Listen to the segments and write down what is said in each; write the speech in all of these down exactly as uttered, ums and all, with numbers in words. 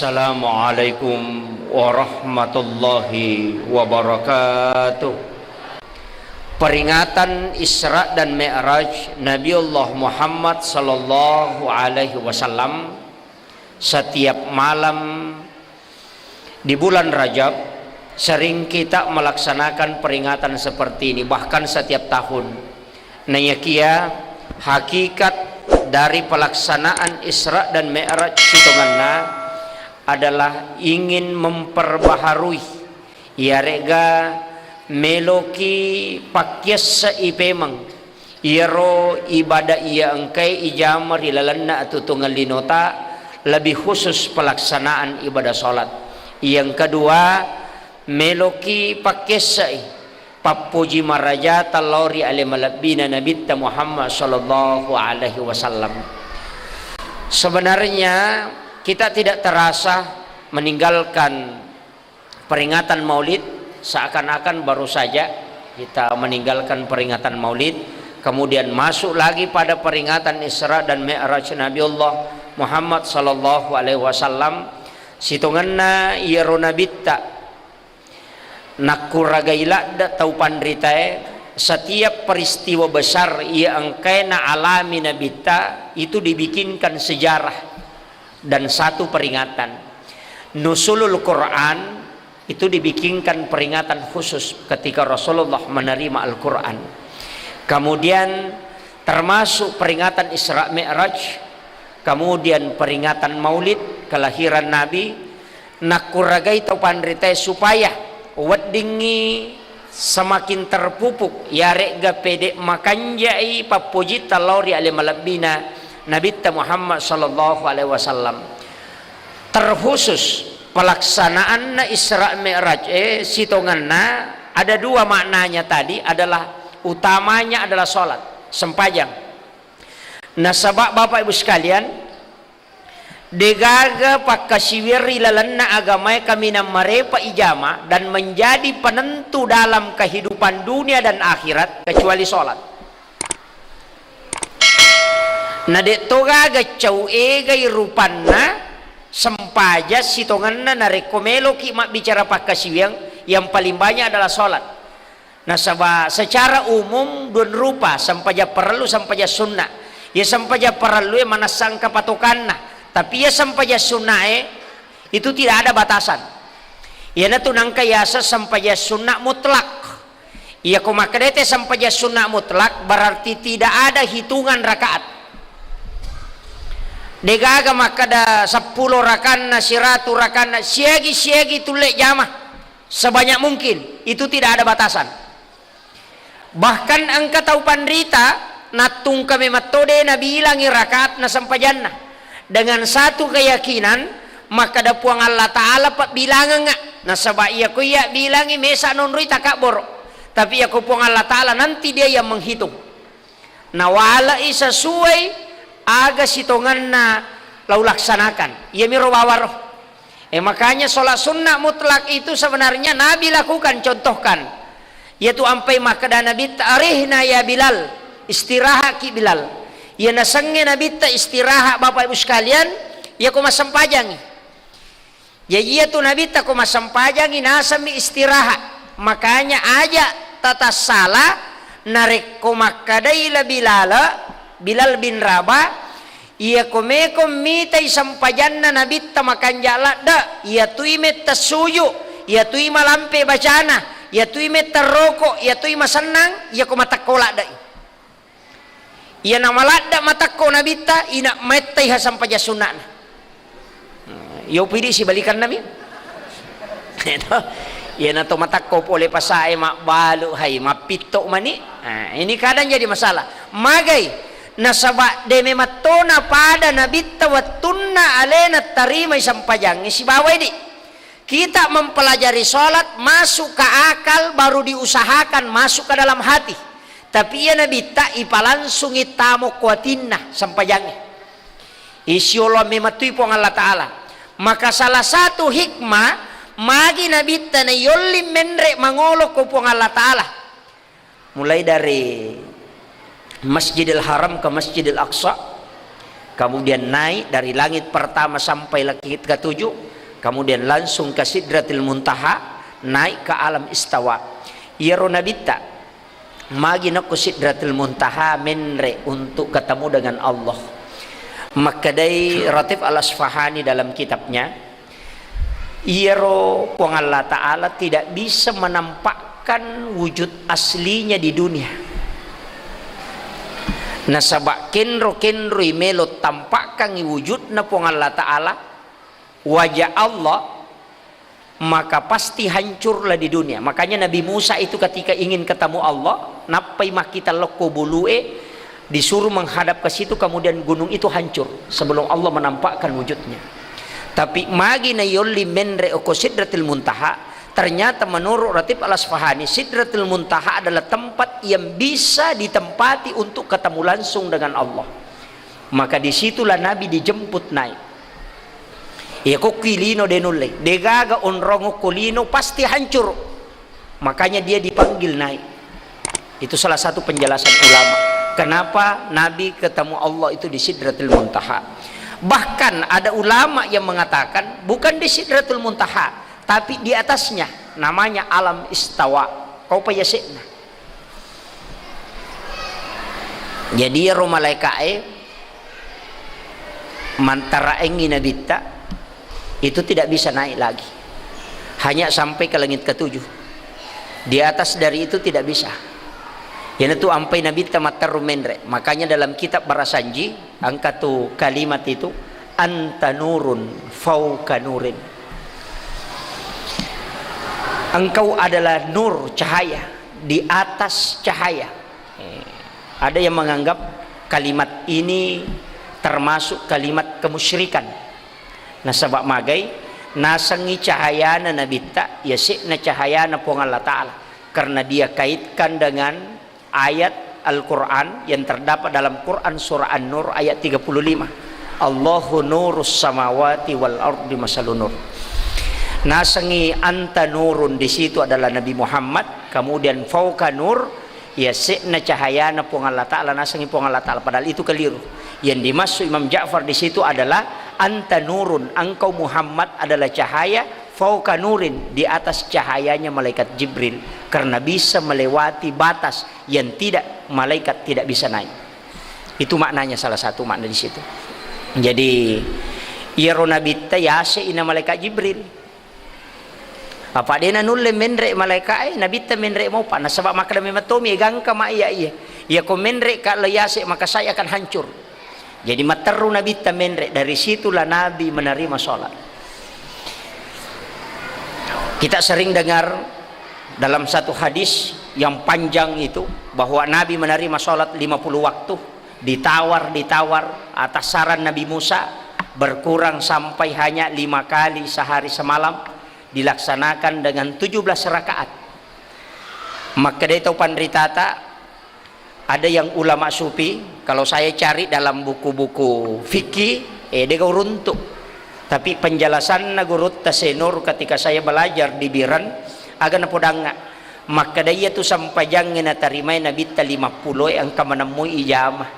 Assalamualaikum warahmatullahi wabarakatuh. Peringatan Isra dan Mi'raj Nabiullah Muhammad sallallahu alaihi wasallam setiap malam di bulan Rajab sering kita melaksanakan peringatan seperti ini, bahkan setiap tahun. Naiyakiya hakikat dari pelaksanaan Isra dan Mi'raj sitongenna adalah ingin memperbaharui, iyarega meloki pakkiasse'i pemeng iyaro ibadah iya engkae ijama ri lalenna atuo-tuongeng linota, lebih khusus pelaksanaan ibadah salat. Yang kedua, meloki pakkiasse'i pappoji marajata lao ri ale malebbina Nabitta Muhammad sallallahu alaihi wasallam. Sebenarnya kita tidak terasa meninggalkan peringatan Maulid, seakan-akan baru saja kita meninggalkan peringatan Maulid, kemudian masuk lagi pada peringatan Isra dan Mi'raj Nabiullah Muhammad sallallahu alaihi wasallam. Sitongenna iyaro Nabitta nakkuragai ladde tau panritae, setiap peristiwa besar iya engkae naalami Nabitta itu dibikinkan sejarah dan satu peringatan. Nuzulul Quran itu dibikinkan peringatan khusus ketika Rasulullah menerima Al-Quran. Kemudian termasuk peringatan Isra Mi'raj, kemudian peringatan Maulid kelahiran Nabi, nakkuragai tau panritae supaya weddingngi semakin terpupuk, yaregga pede makanjai pappojitta lao ri ale malebbina Nabitta Muhammad sallallahu alaihi wasallam. Terkhusus pelaksanaanna Isra Mi'raj, eh, sitongenna ada dua maknanya tadi adalah utamanya adalah salat, sempajang. Nasaba Bapak Ibu sekalian, degaga pakkasiwiang ri lalenna agamae kaminang marepa ijama dan menjadi penentu dalam kehidupan dunia dan akhirat kecuali salat. Na de'to gaga cau egai rupanna sempajang sitongenna narekko meloki mabbicara pakkasiwiang, yang paling banyak adalah salat. Nasaba secara umum dua rupa, sempajang parellu, sempajang sunna. Iya sempajang parellue manessa engka patokanna, tapi iya sempajang sunnae itu tidak ada batasan. Iyanatu nengka yaseng sempajang sunna mutlak. Iyako makkedai te sempajang sunna mutlak, berarti tidak ada hitungan rakaat. Degaga makkeda seppulo rakanna, siratu rakanna, siagi-siagi tulle jama sebanyak mungkin, itu tidak ada batasan. Bahkan engka tau panrita nattungka memetto de nabilangi rakaat na sempajanna dengan satu keyakinan makkeda Puang Allah Ta'ala pabbilangengnga, nasaba iyako iya bilangi mesa nonroi takabboro, tapi iyako Puang Allah Ta'ala nanti dia yang menghitung. Nawale'i sesuai aga sitongenna lao laksanakan. Iyamiro bawaro. Eh, makanya sholat sunnah mutlak itu sebenarnya Nabi lakukan, contohkan. Yaitu ampai makkeda Nabitta, "Arihna ya Bilal, istirahatki Bilal." Iya nasengnge Nabitta istirahat, Bapak Ibu sekalian, iyako massempajangi. Jaji iyatu Nabitta ko massempajangi nasemmi istirahat. Makanya aja tatassala narekko makkedai la Bilal, Bilal bin Rabah, iyako meko mitai sempajanna Nabitta makanja ladde, iyatui metta suju, iyatui malampe bacana, iyatui metta roko, iyatui masennang, iyako matekko ladde. Iya namaladde matakko Nabitta, ina maettaiha sampaja sunna'na. Nah, iyo pidi sibalikanna mi. Iyana to matakko pole pasae mabbalu hai, mappitto mani. Nah, ini kadang jadi masalah. Magai nasaba de memettona pada Nabitta wettunna alena tarimai sampajangnge sibawai di. Kita mempelajari sholat, masuk ke akal, baru diusahakan masuk ke dalam hati. Tapi iya Nabitta ipalangsungi tamo ko atinna sampajangnge. Isiolo memettui Puang Allah Ta'ala. Maka salah satu hikmah magi Nabitta na yolli menre mangolo ko Puang Allah Ta'ala. Mulai dari Masjidil Haram ke Masjidil Aqsa, kemudian naik dari langit pertama sampai langit ketujuh, Kemudian langsung ke Sidratil Muntaha, naik ke alam istawa. Iyaro Nabitta, magi nakko Sidratil Muntaha menre untuk ketemu dengan Allah. Makkedai Ratib Al-Asfahani dalam kitabnya, iyaro Puang Allah Ta'ala tidak bisa menampakkan wujud aslinya di dunia. Nasaba kenro-kenroi melo tampakkangi wujudna Puang Allah Ta'ala, wajah Allah, maka pasti hancurlah di dunia. Makanya Nabi Musa itu ketika ingin ketemu Allah, nappai makkita lokko bulue, disuruh menghadap ke situ, kemudian gunung itu hancur sebelum Allah menampakkan wujudnya. Tapi magi na yolli menre oko Sidratil Muntaha, ternyata menurut Ratib Al-Asfahani, Sidratil Muntaha adalah tempat yang bisa ditempati untuk ketemu langsung dengan Allah. Maka disitulah Nabi dijemput naik. Iya, ko ki lino de nulle. Degaga onrong ko lino pasti hancur. Makanya dia dipanggil naik. Itu salah satu penjelasan ulama. Kenapa Nabi ketemu Allah itu di Sidratul Muntaha? Bahkan ada ulama yang mengatakan bukan di Sidratul Muntaha, tapi di atasnya. Namanya alam istawa. Kau payasena. Jadi iyaro malaeka'e mantaraengngi Nabitta itu tidak bisa naik lagi. Hanya sampai ke langit ketujuh. Di atas dari itu tidak bisa. Iyanatu ampai Nabitta matteru menre. Makanya dalam kitab Barasanji, engka tu kalimat itu, "Anta nurun fauka nurin." Engkau adalah nur, cahaya, di atas cahaya. Eh, ada yang menganggap kalimat ini termasuk kalimat kemusyrikan. Nasaba magai, nasengngi cahayana Nabitta, yase'na cahayana Puang Allah Ta'ala. Karena dia kaitkan dengan ayat Al-Quran yang terdapat dalam Quran surah An-Nur ayat tiga puluh lima. "Allahu nurus samawati wal ardi masalu nur." Nasengngi anta nurun di situ adalah Nabi Muhammad, kemudian fauka nur, yase'na cahayana Puang Allah Ta'ala, nasengngi Puang Allah Ta'ala. Padahal itu keliru. Yang dimaksud Imam Ja'far di situ adalah anta nurun, engkau Muhammad adalah cahaya, fauka nurin, di atas cahayanya malaikat Jibril, karena bisa melewati batas yang tidak, malaikat tidak bisa naik. Itu maknanya, salah satu makna di situ. Jadi, iyaro Nabitta yase'ina malaikat Jibril. Apa dena nulle menre malaeka'e, Nabitta menre mopa. Nasaba makkeda memang tomi, gangka ma iya, iya. Iya ko menre ka lo yase, maka saya akan hancur. Jadi matteru Nabitta menre, dari situlah Nabi menerima sholat. Kita sering dengar dalam satu hadis yang panjang itu, bahwa Nabi menerima sholat lima puluh waktu, ditawar, ditawar, atas saran Nabi Musa, berkurang sampai hanya lima kali sehari semalam, dilaksanakan dengan tujuh belas rakaat. Makkedai tau panritata, ada yang ulama sufi, kalau saya cari dalam buku-buku fikih, eh, dega uruntu. Tapi penjelasanna gurutta Senur ketika saya belajar di Biren, aga napodangnga. Makkeda iyatu sampajangnge natarimai Nabitta lima puluh e engka manemmui ijamah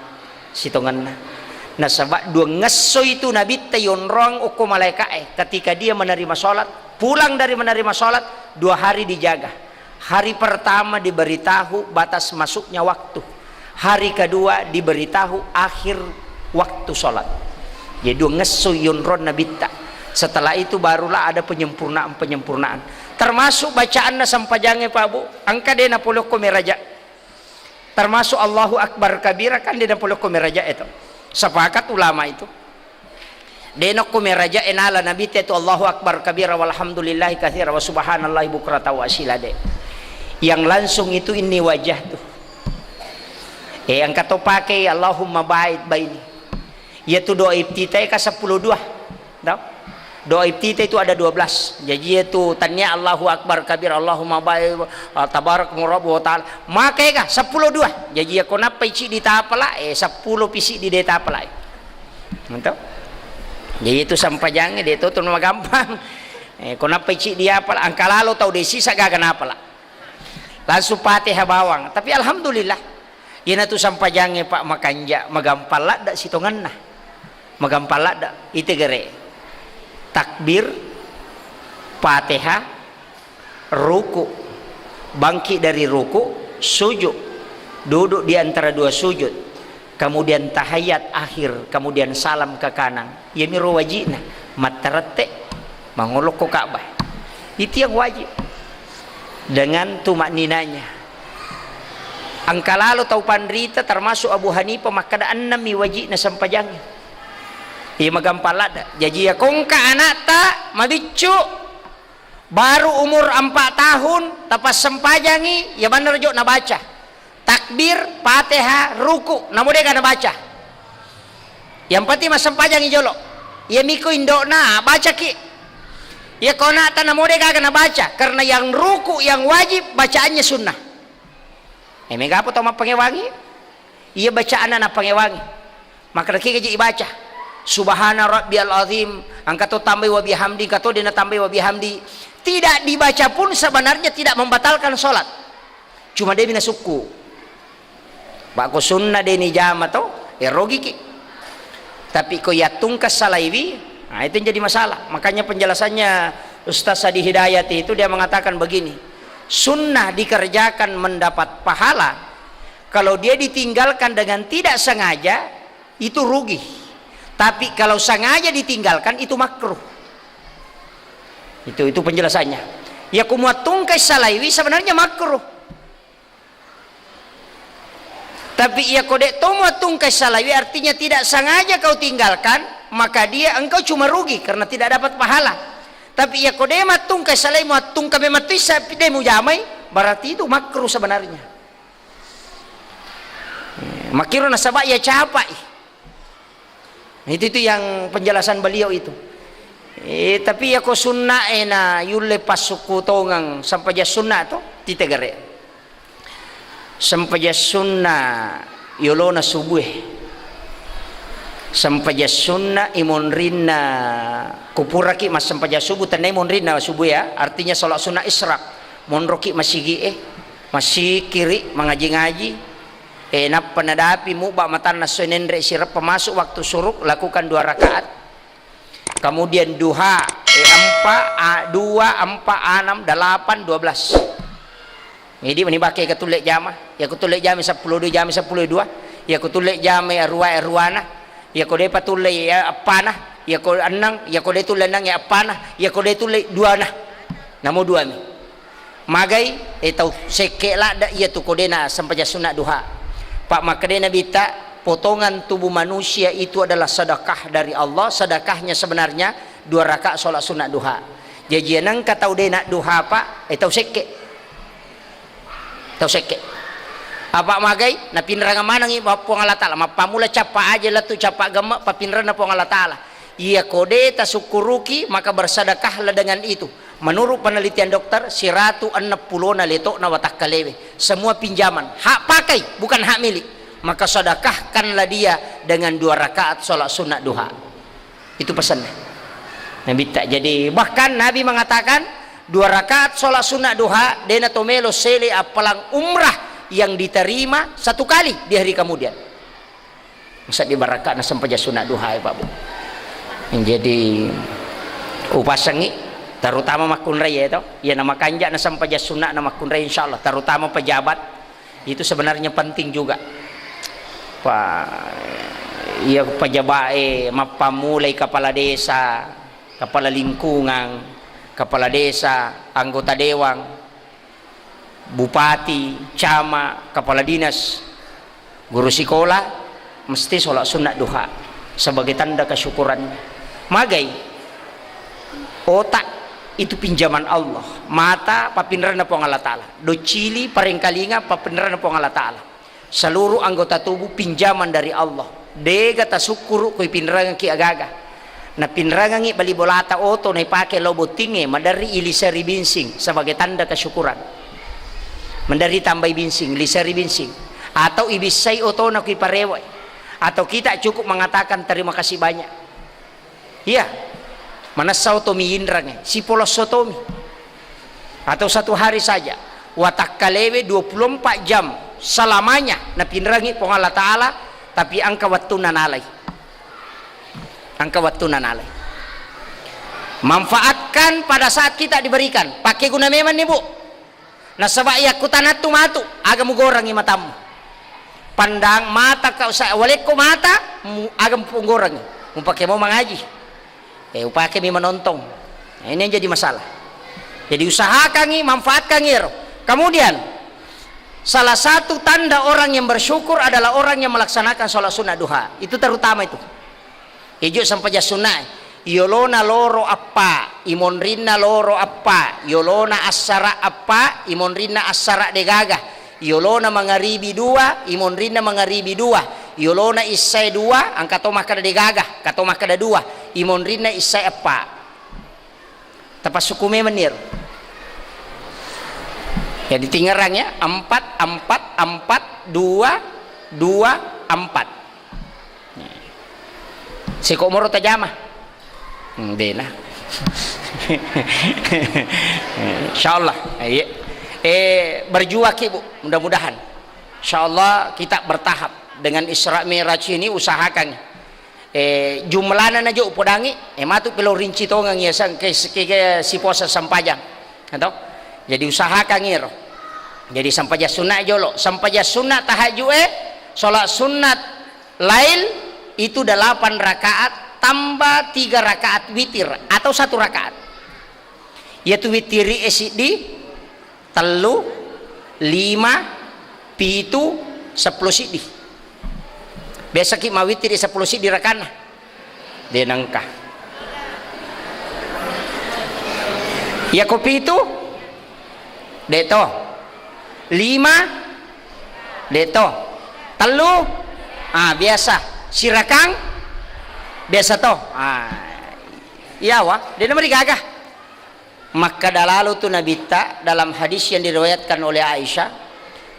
sitongenna. Nasaba duangngesso itu Nabitta yonroang okko malaeka'e ketika dia menerima sholat, pulang dari menerima sholat, dua hari dijaga. Hari pertama diberitahu batas masuknya waktu. Hari kedua diberitahu akhir waktu sholat. Jadi duangngesso yonroang Nabitta. Setelah itu barulah ada penyempurnaan-penyempurnaan. Termasuk bacaanna sampajangnge, Pak Bu, engka de napolokko meraja. Termasuk Allahu Akbar kabira kan de napolokko meraja itu. Sepakat ulama itu. De nokko meraja enala Nabitta itu Allahu Akbar kabira walhamdulillahi katsira wa subhanallahi bukrata wa asila de. Yang langsung itu inni wajah tuh. Eh, engka to pake Allahumma ba'id baini. Iyatu doa iftitah ka seppulo dua. Tau? Doa iftitah itu ada dua belas. Jaji iyatu tania Allahu Akbar kabir, Allahumma baik, ah, tabarak murabu wa ta'ala. Maka ega seppulo dua. Jaji iya ko nappai ciddi tapala, eh, seppulo pi siddi de tapala. Tau? Jadi itu sampajangnge de to tu magampang. Eh, ko nappai ciddi apala, engka lalo tau de sisa gaga napala. Langsung Fatihah bawang. Tapi alhamdulillah. Iyanatu sampajangnge, Pak, makanja, magampang ladda sitongenna. Magampang ladda. Ite gere. Takbir, Fatihah, ruku, bangkit dari ruku, sujud, duduk di antara dua sujud, kemudian tahiyat akhir, kemudian salam ke kanan. Iyamiro wajibna, mattarette, mangolokko Ka'bah. Itu yang wajib. Dengan tumakninanya. Engka lalo tau panrita, termasuk Abu Hanifah, makkeda ennemmi wajibna sempajangnge. Iya magampang ladde. Jaji, iya kongka anakta mabiccu, baru umur empat tahun, tapassempajangi, iya maneng jo nabaca. Takbir, Fatihah, ruku, namo dega nabaca. Yang penting massempajangi jolo. Iya miko indokna, bacaki. Iya ko anakta namo dega nabaca, karena yang ruku yang wajib bacaannya sunnah. Eh, mega apa tau mappangewangi? Iya bacaanna nappangewangi. Makkeda kega je ibaca, "Subhana rabbiyal azim," engka to tambai wa bihamdi, engka to de natambai wa bihamdi. Tidak dibaca pun sebenarnya tidak membatalkan sholat. Cuma de minasukku. Bako sunna de nijama to, ya rogiki. Tapi ko yattungka salaiwi, nah itu yang jadi masalah. Makanya penjelasannya Ustaz Sadi Hidayati itu dia mengatakan begini, sunnah dikerjakan mendapat pahala, kalau dia ditinggalkan dengan tidak sengaja, itu rugi. Tapi kalau sengaja ditinggalkan, itu makruh. Itu, itu penjelasannya. Ya, kumuattungkai salaiwi sebenarnya makruh. Tapi iya ko de to muattungkai salaiwi, artinya tidak sengaja kau tinggalkan, maka dia, engkau cuma rugi karena tidak dapat pahala. Tapi iya ko de mattungkai salaiwi, muattungka memang tu issa de mujamai, berarti itu makruh sebenarnya. Makiro nasaba iya capai. Itu, itu yang penjelasan beliau itu. Eh, tapi iya ko sunna e na yulle passukku tongeng sempajang sunna to, titegere. Sempajang sunna yolona subue. Sempajang sunna imonrinna, kupuraki massempajang subuh, tennai monrinna subue ya, artinya sholat sunna isyraq. Monroki masigi e, massikiri, mangaji-ngaji. Eh, nappa nadapi muba matanna esso nenre sireppa masuk waktu syuruk, lakukan dua rakaat. Kemudian duha, eh, empat, a, dua, empat, enam, delapan, dua belas. Jadi meni bake ke tulle jama. Ya ku tulle jama seppulo dua, jama seppulo dua. Ya ku tulle jama arua, aruana. Ya ko de patulle ya eppana. Ya ko enneng, ya ko de tulle enneng ya eppana. Ya ko de tulle duana. Namo duami. Magai, eh, tau sekke ladde iya tu ko de na sempajang sunna duha. Pak makkeda Nabitta, potongan tubuh manusia itu adalah sedekah dari Allah, sedekahnya sebenarnya dua rakaat sholat sunat duha. Jaji engka tau de nadduha, Pak, eh, tau sekke. Tau sekke. Apa magai? Napinrang manengngi Puang Allah Taala. Mappammula cappa aja lettu, cappa gemme, papinranna Puang Allah Taala. Iya ko de tasukkuruki, maka bersedekahlah dengan itu. Menurut penelitian dokter, siratu enneng pulona letokna watakkalewe. Semua pinjaman. Hak pakai, bukan hak milik. Maka sedekahkanlah dia dengan dua rakaat sholat sunat duha. Itu pesannya. Nabitta. Jadi, bahkan Nabi mengatakan, dua rakaat sholat sunat duha, dena tomelo sele appalang umrah yang diterima satu kali di hari kemudian. Masa di barakana sempajang sunat duha ya, Pak Bu. Jadi, upasengi, terutama makkunrai ya, to. Ya, nama kanja na sempajang sunat na makkunrai, insya Allah. Terutama pejabat, itu sebenarnya penting juga. Pak, iya, pejabat, eh, mappammulai kepala desa, kepala lingkungan, kepala desa, anggota dewan, bupati, camat, kepala dinas, guru sekolah, mesti sholat sunat duha sebagai tanda kesyukuran. Magai, otak itu pinjaman Allah, mata papinranna Puang Allah Taala, docili, parengkalinga, papinranna Puang Allah Taala. Seluruh anggota tubuh pinjaman dari Allah. Dega tasukkuru ko ipinrangengki agaga. Napinrangengi bali bolata oto naipake lao bottingnge, maderri iliseri binsing sebagai tanda kesyukuran. Maderri tambai binsing, liseri binsing. Atau ibissai otona ko iparewe. Atau kita cukup mengatakan terima kasih banyak. Iya. Manessa otomi inrangnge, sipolosso tomi. Atau satu hari saja. Watakkalewe dua puluh empat jam selamanya napinrangi Puang Allah Taala, tapi engka wettunna nalai. Engka wettunna nalai. Manfaatkan pada saat kita diberikan. Pakai guna memang nih, Bu. Nasaba yakkutanattu matu, aga mugorangi matammu. Pandang mata kau sa-, walekko mata, mu-, aga mugorangi. Mupake mau mangaji. Eh, upakemi manontong. Nah, ini yang jadi masalah. Jadi usahakangi, manfaatkangi ero. Kemudian, salah satu tanda orang yang bersyukur adalah orang yang melaksanakan sholat sunnah duha. Itu terutama itu. Ijo sempajang sunna, yolona loro appa, imonrinna loro appa, yolona assara appa, imonrinna assara degaga, yolona mangaribi dua, imonrinna mangaribi dua, yolona issae dua, engka to makkeda degaga, engka to makkeda dua, imonrinna issae appa. Tapassuku memang niro. Jadi tingerang ya, empat, empat, empat, dua, dua, empat. Siko moro tajama. Hmm, dena. Insyaallah. Iya. Eh, berjuang ki, Bu, mudah-mudahan. Insyaallah kita bertahap dengan Isra Mi'raj ini, usahakan. Eh, jumlana najo upodangi, eh, matu pelo rinci tongeng ya sang ke, ke, ke siposa sempajang. Atau? Jadi usahakan iro. Jadi sempajang sunat jolo, sempajang sunat tahajud, eh, sholat sunat lail itu delapan rakaat tambah tiga rakaat witir atau satu rakaat. Yaitu witiri e siddi, tellu, lima, pitu, seppulo siddi. Biasa ki mawitiri seppulo siddi rakanna. De nengka. Yako pitu, de to. Lima, de to. Tellu, ah, biasa. Sirakang, biasa to. Ah, iyawa, de namari gaga. Makkeda lalo tu Nabitta dalam hadis yang diriwayatkan oleh Aisyah,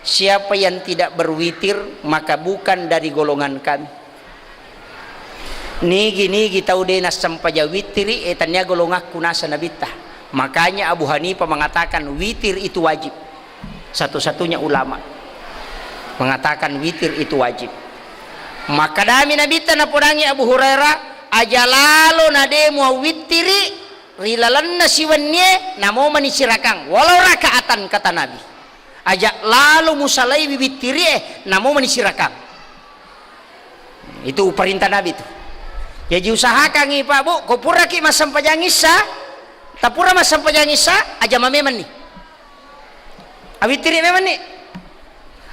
"Siapa yang tidak berwitir, maka bukan dari golongan kami." Nigi-nigi tau de nassempajang witiri, eh, tania golongakku, nasa Nabitta. Makanya Abu Hanifah mengatakan witir itu wajib. Satu-satunya ulama mengatakan witir itu wajib. Makkedami Nabitta napodangi Abu Hurairah, "Aja lalo na de muawwittiri ri lalenna siwennie, namo mani sirakang, walau rakaatan," kata Nabi. "Aja lalo musalaiwi wittirie, namo mani sirakang." Itu perintah Nabi tu. Jadi usahakangi, Pak, Bu, ko puraki massempajang Isya, tapura massempajang Isya, aja mamemanni. Awittiri memanni.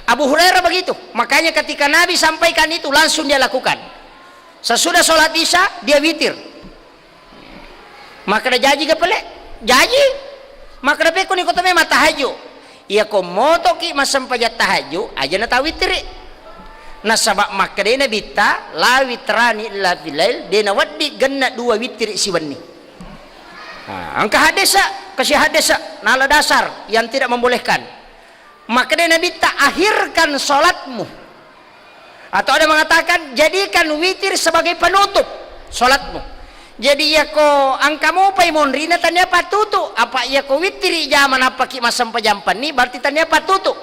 Abu Hurairah begitu. Makanya ketika Nabi sampaikan itu, langsung dia lakukan. Sesudah sholat Isya, dia witir. Makkeda jaji ga pale? Jaji. Makkeda pekko ni kota memang tahajud. Iya ko motoki massempajang tahajud, aja na tawittiri. Nasaba makkedai Nabitta, "La witrani illa fil lail," de nawedding genna dua wittiri siwenni. Nah, engka haddesa, kasi haddesa, nala dasar yang tidak membolehkan. Makkeda Nabitta, "Akhirkan sholatmu." Atau ada mengatakan, "Jadikan witir sebagai penutup sholatmu." Jadi, iya ko engka mopai monrina, tania pattutu. Apa iya ko wittiri jama nappaki massempajang penni, berarti tania pattutu.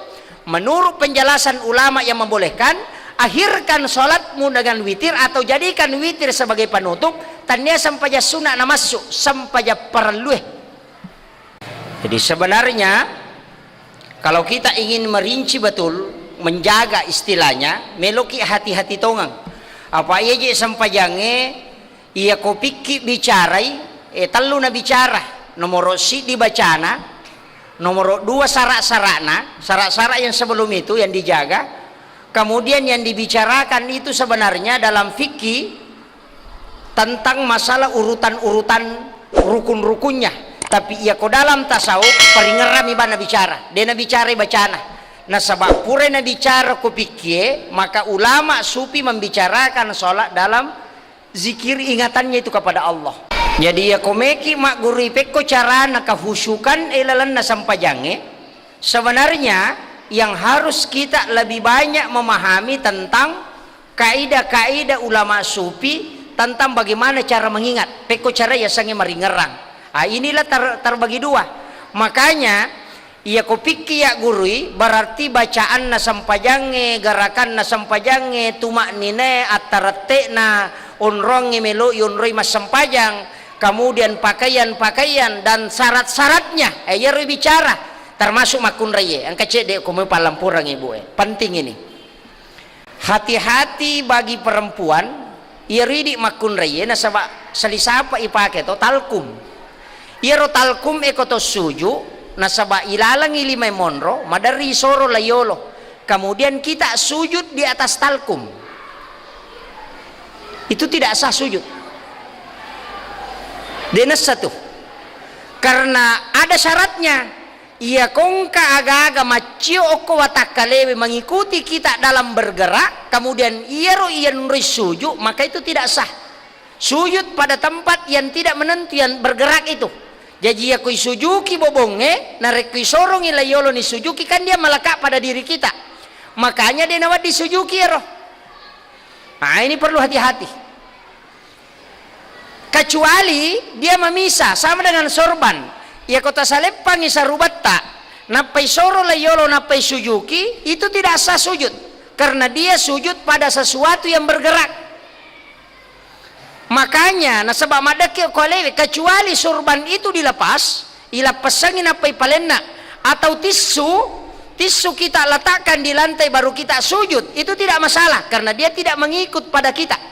Menurut penjelasan ulama yang membolehkan, akhirkan sholatmu dengan witir atau jadikan witir sebagai penutup, tania sempajang sunat namassu, sempajang parellue. Jadi sebenarnya, kalau kita ingin merinci betul, menjaga istilahnya, meloki hati-hati tongeng. Apa iya je sempajangnge, iya ko pikki bicarai, eh, tellu na bicara. Nomoro siddi bacana, nomoro dua sara-sarana, sara-sara yang sebelum itu yang dijaga, kemudian yang dibicarakan itu sebenarnya dalam fikih tentang masalah urutan-urutan rukun-rukunnya. Tapi iya ko dalam tasawuf, paringerrami bana bicara. De nabicarai bacana. Nasaba pura nabicara ko pikkie, maka ulama sufi membicarakan sholat dalam zikir ingatannya itu kepada Allah. Jadi iya ko meki maggurui pekko carana kahusyukan e lalenna sempajangnge, sebenarnya yang harus kita lebih banyak memahami tentang kaidah-kaidah ulama sufi tentang bagaimana cara mengingat. Pekko cara yasengnge maringerrang. Ah, inilah ter-, terbagi dua. Makanya, iya ko pikki ya gurui, berarti bacaanna sempajangnge, gerakanna sempajangnge, tumakninae, attarette'na, onrongnge melo yonroi massempajang. kemudian pakaian-pakaian dan syarat-syaratnya, eh, iyaro bicara, termasuk makkunraie. Engka cedde ko mau pallampurangi, Bu, eh. Penting ini. Hati-hati bagi perempuan, iyaro idi makkunraie, nasaba salisapa ipake to, talkum. Iyaro talkum e ko to suju, nasaba ilalengi lima monro, maderri soro layolo. Kemudian kita sujud di atas talkum. Itu tidak sah sujud. De' nessa tu. Karena ada syaratnya. Iya kongka aga-aga maccio okko watakkalewe mengikuti kita dalam bergerak, kemudian iyaro iyanroi sujud, maka itu tidak sah. Sujud pada tempat yang tidak menentu, yang bergerak itu. Jaji, iya ko isujuki bobongnge, narekko isorongi layoloni sujuki, kan dia melekat pada diri kita. Makanya de' nawedding sujuki ero. Nah, ini perlu hati-hati. Kecuali dia memisah, sama dengan sorban. Iya ko tasaleppangi sarubetta, nappai soro layolo, nappai sujuki, itu tidak sah sujud. Karena dia sujud pada sesuatu yang bergerak. Makanya, nasaba maddekke ko alewe, kecuali sorban itu dilepas, ilappessangi nappai palenna, atau tisu, tisu kita letakkan di lantai baru kita sujud, itu tidak masalah, karena dia tidak mengikut pada kita.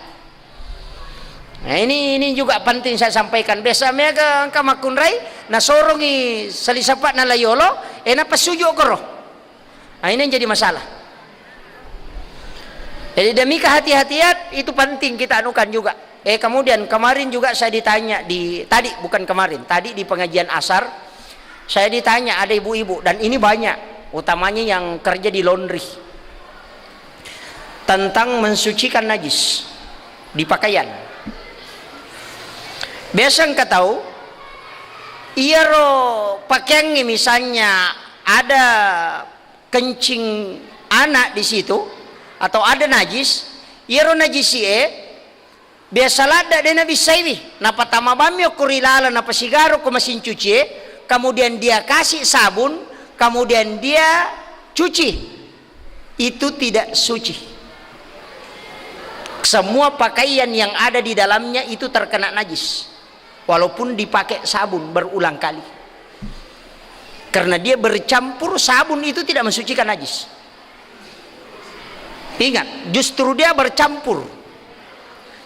Nah, ini, ini juga penting saya sampaikan. Biasa mega engka makkunrai, nasorongi salisapa'na layolo, eh, napasujud koro. Nah, ini yang jadi masalah. Jadi, demi kehati-hatian itu penting kita anukan juga. Eh, kemudian kemarin juga saya ditanya di, tadi, bukan kemarin, tadi di pengajian asar, saya ditanya, ada ibu-ibu, dan ini banyak, utamanya yang kerja di laundry, tentang mensucikan najis di pakaian. Biasa engka tau, iyaro pakeangnge misalnya ada kencing anak di situ atau ada najis, iyaro najis e biasa ladde' de' nabissaiwi, napatama bammi okko ri laleng, napasigaru ko mesin cuci e, kemudian dia kasih sabun, kemudian dia cuci, itu tidak suci. Semua pakaian yang ada di dalamnya itu terkena najis, walaupun dipakai sabun berulang kali. Karena dia bercampur, sabun itu tidak mensucikan najis. Ingat, justru dia bercampur.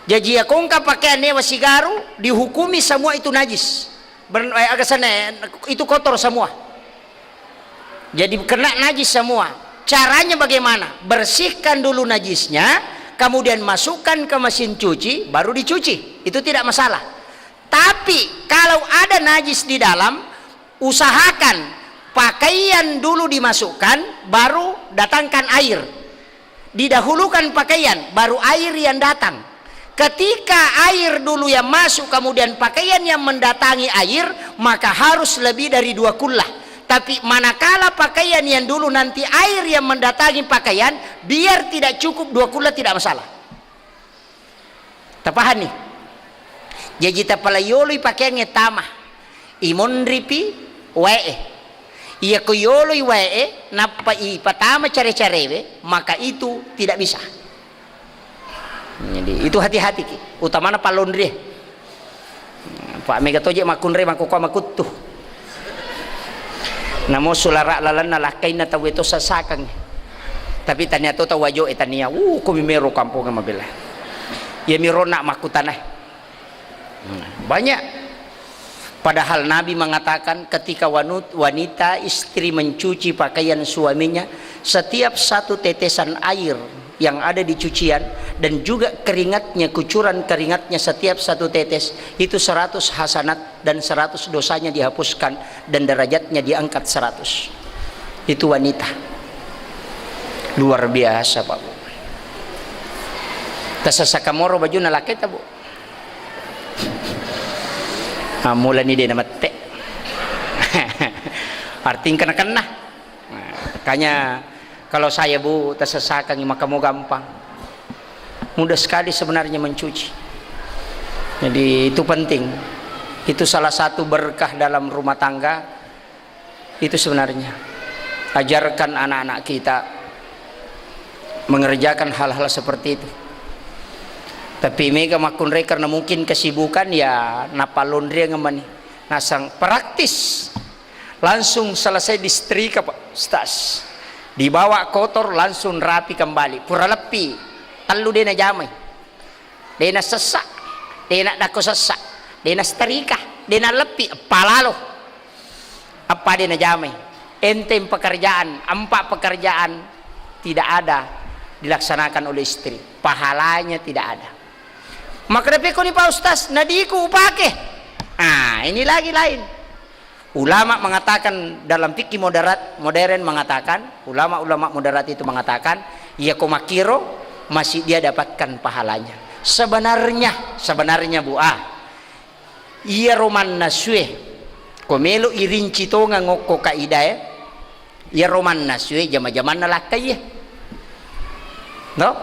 Jaji, iya kongka pakaian ewa sigaru, dihukumi semua itu najis. Ber-, eh, aga sana, eh, itu kotor semua. Jadi, kena najis semua. Caranya bagaimana? Bersihkan dulu najisnya, kemudian masukkan ke mesin cuci, baru dicuci. Itu tidak masalah. Tapi kalau ada najis di dalam, usahakan pakaian dulu dimasukkan, baru datangkan air. Didahulukan pakaian, baru air yang datang. Ketika air dulu yang masuk, kemudian pakaian yang mendatangi air, maka harus lebih dari dua kullah. Tapi manakala pakaian yang dulu, nanti air yang mendatangi pakaian, biar tidak cukup dua kullah, tidak masalah. Tapahani? Jaji, tapala yoloi pakeangnge tama. Imonripi wae'e. Iya ko yoloi wae'e, nappa ipatama care-carewe, maka itu tidak bisa. Jadi, itu hati-hati ki, utamana pallonrie. Pak mega toje makkunrai, makkukkua makuttu. Namo sulara lalenna lakkainna tauwe to sasakeng. Tapi tania to tau wajo'e tania. Uh, ko mimero kampongnge mabela. Iya miro na makkutana. Hmm, banyak. Padahal Nabi mengatakan, ketika wanu-, wanita istri mencuci pakaian suaminya, setiap satu tetesan air yang ada di cucian dan juga keringatnya, kucuran keringatnya setiap satu tetes, itu seratus hasanat dan seratus dosanya dihapuskan dan derajatnya diangkat seratus. Itu wanita. Luar biasa, Pak, Bu. Tasasaka moro bajuna lakkaita, Bu. Ah, mulani de' namette. Arti engka nakenna. Nah, makanya kalau saya, Bu, tasasakangi, maka mau gampang. Mudah sekali sebenarnya mencuci. Jadi, itu penting. Itu salah satu berkah dalam rumah tangga. Itu sebenarnya. Ajarkan anak-anak kita mengerjakan hal-hal seperti itu. Tapi mega makkunrai karena mungkin kesibukan, ya, napallonriang mani. Nasang praktis. Langsung selesai disetrika, Pak Ustaz. Dibawa kotor, langsung rapi kembali. Pura leppi. Tellu de najamai. De nasessa. De nadakko sessa. De nasetrika. De naleppi. Palalo. Apa de najamai? Enteng pekerjaan, empat pekerjaan tidak ada dilaksanakan oleh istri. Pahalanya tidak ada. Maka dapekoni Pak Ustaz, nadiku upake. Ah, ini lagi lain. Ulama mengatakan dalam fikih moderat, modern mengatakan, ulama-ulama moderat itu mengatakan, iya ko makkiro masih dia dapatkan pahalanya. Sebenarnya, sebenarnya Bu, ah, iyaro mannasue, ko melo irinci tongeng okko kaidae, iyaro mannasue jama-jamanna lakkaiye. No?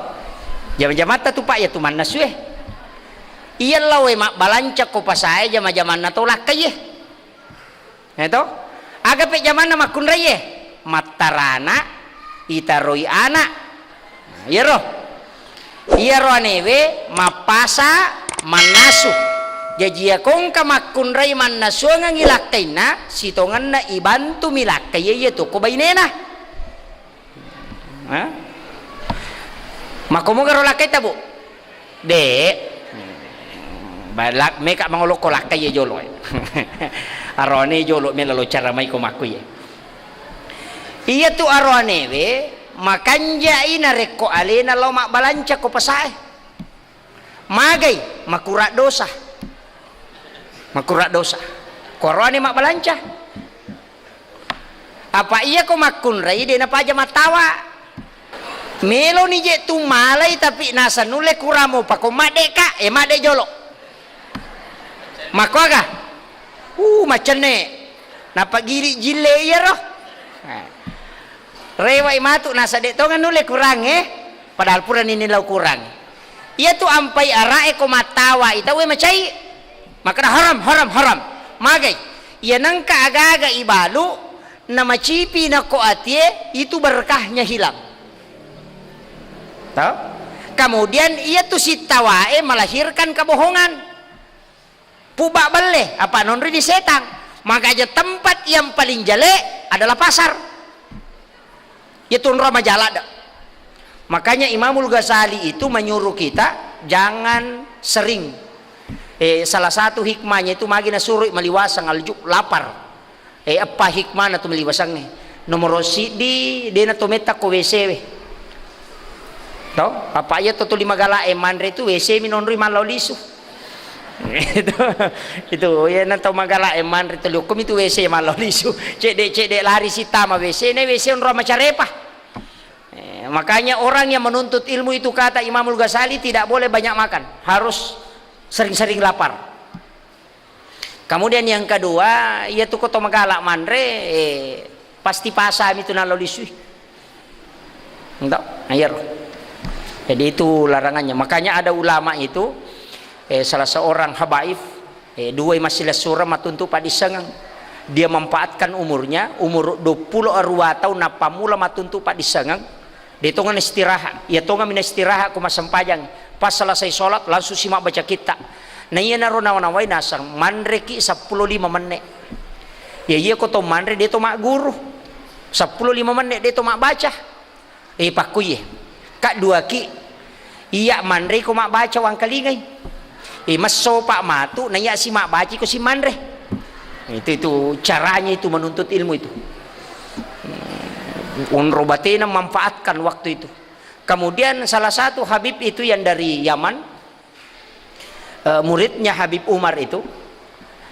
Jama-jamatta tu, Pak, iya tu mannasue. Iya lawe mabbalanca ko pasae jama-jamanna to lakkaiye. Ya to? Aga pe jamanna makkunraiye? Mattarana, itaroi ana. Nah, iyaro. Iyaro anewe mappasa mannasu. Jaji iya ko engka makkunrai mannasuangengngi lakkainna, sitongenna ibantumi lakkai iya tu ko bainena. Ha? Makko mogaro lakkaita, Bu? De. Balak meka mangolokko lakkai iya jolo. Arone jolo mela lo cara mai ko makku iya. Iya tu aroanewe makanjai narekko alena lao mabbalanca ko pasae. Magai, makura dosa. Makura dosa. Ko aroane mabbalanca. Apa iya ko makkunrai de napaja mattawa. Meloni je tu malai tapi nasa nulle kuramo pako madde ka, eh, madde jolo. Makkuaga? Uh, macenne. Napagili jille iyaro. Eh. Rewai matu nasa de tonga nulle kurangnge, padahal purani nilau kurang. Iya tu ampai arae ko mattawa i tauwe macai. Makkeda haram, haram, haram. Magai. Iya nengka aga-aga ibalu, namacipi nako atie, itu berkahnya hilang. Tau? Kemudian iya tu sittawae melahirkan kebohongan. Puba belle, apa nonri di setang. Maka aja tempat yang paling jelek adalah pasar. Iya tu onro majalak dah. Makanya Imamul Ghazali itu menyuruh kita jangan sering. Eh, salah satu hikmahnya itu magi nasuruh maliwasang alju lapar. Eh, eppa hikmahna tu maliwasangnge. Nomoro siddi, dena to metta ko W C we. To, apa iya to tuli magala e manre tu W C mi nonroi mallau lisu. Itu, itu, iya na to magala e manre tuli okko mi tu W C mallau lisu. Cedde-cedde lari sitama W C, ne W C onro macarepa. Eh, makanya orang yang menuntut ilmu itu kata Imamul Ghazali tidak boleh banyak makan, harus sering-sering lapar. Kemudian yang kedua, iya tu ko to magala manre, eh, pasti pasami tu nallo lisui. Entah, ayer. Jadi itu larangannya. Makanya ada ulama itu, eh, salah seorang habaib, eh, dua masih lesura matuntu padisengeng. Dia manfaatkan umurnya, umur dua puluh dua tahun napammula matuntu padisengeng. De tongeng istirahat, iya tongeng mina istirahat ko massempajang. Pas selesai sholat langsung si mabbaca kitta. Na iyanaro nawa-nawai naseng manreki seppulo lima menne. Ya iya ko to manre de to magguru. Seppulo lima menne de to mabbaca. Eh, pakkuye. Kak duaki. Iya manre ko mabbaca wangkalingai. Eh, massopa matu na iya si mabbaca ko si manre. Itu, itu caranya itu menuntut ilmu itu. Onro batena manfaatkan waktu itu. Kemudian salah satu Habib itu yang dari Yaman, eh, muridnya Habib Umar itu,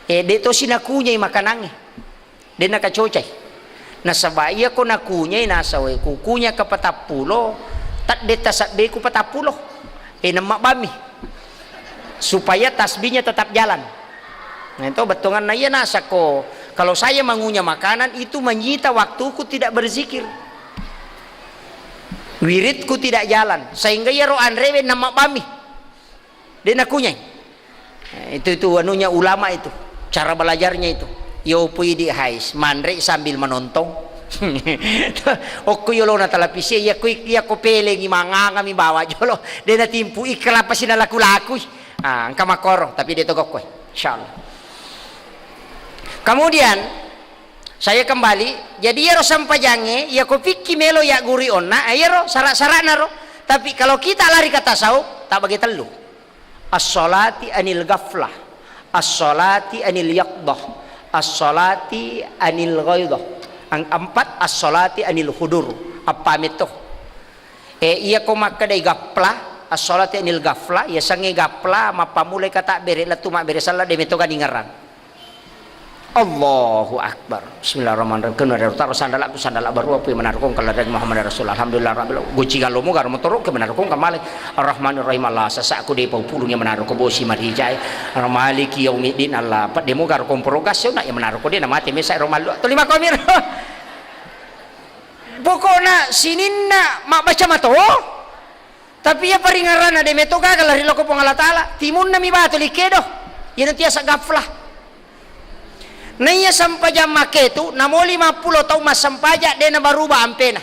eh, de tosi nakunyai makanangnge, de nakacocai. Nasaba iya ko nakunyai, nasawe kukunya ke patappulo, tadde tasabbeku patappulo, eh, nemmabami supaya tasbihnya tetap jalan. Nah, itu bettuanna iya nasako, kalau saya mengunyah makanan itu menyita waktuku tidak berzikir. Wiridku tidak jalan, sehingga iyaro anrewe nemmabami. De nakunyai. Nah, itu, itu anunya ulama itu, cara belajarnya itu. Yo pui di hais, manre sambil menonton. Okko yolona talapisi, iya ko, iya ko pelengi mangangami bawa jolo. De natimpu ikra pasi nalaku-lakui. Ah, engka makoro, tapi de to gokkoe. Insyaallah. Kemudian, saya kembali, jadi iyaro sempajangnge, iya ko pikki melo ya guri onna, iyaro sara-sarana ro. Tapi kalau kita lari ke tasawuf, tak bagi tellu. As-salati anil ghaflah, as-salati anil yaqdah, as-salati anil ghaidah. Ang-, empat, as-salati anil hudur. Appa metto. E, iya ko makkedai gapla, as-salati anil gafla, iya sangnge gapla, mappammulai katabbere, lettu mabbere sella, de metto ganingerang. Allahu Akbar. Bismillahirrahmanirrahim. Kena dari utara sandalakku, sandalak baru apa yang menaruh kong kalau dari Muhammad Rasul. Alhamdulillah Rabbil Alamin. Guci galomu garo motoro ke menaruh kong kamale. Ar-Rahmanirrahim. Allah sasa aku de pau pulung yang menaruh ke bosi marijai. Maliki yaumiddin. Allah pat demo garo kong progas yo nak yang menaruh kong de namate mesa romalu. Tolima komir. Pokokna sininna mabbaca mato. Tapi iya paringerranna de metto gaga lari loko Puang Allah Taala, timunna mi batu likkedo. Iyana tiasa gaflah. Naiya sempajang makketu, namo lima pulo taung massempajang de nabaruba ampena.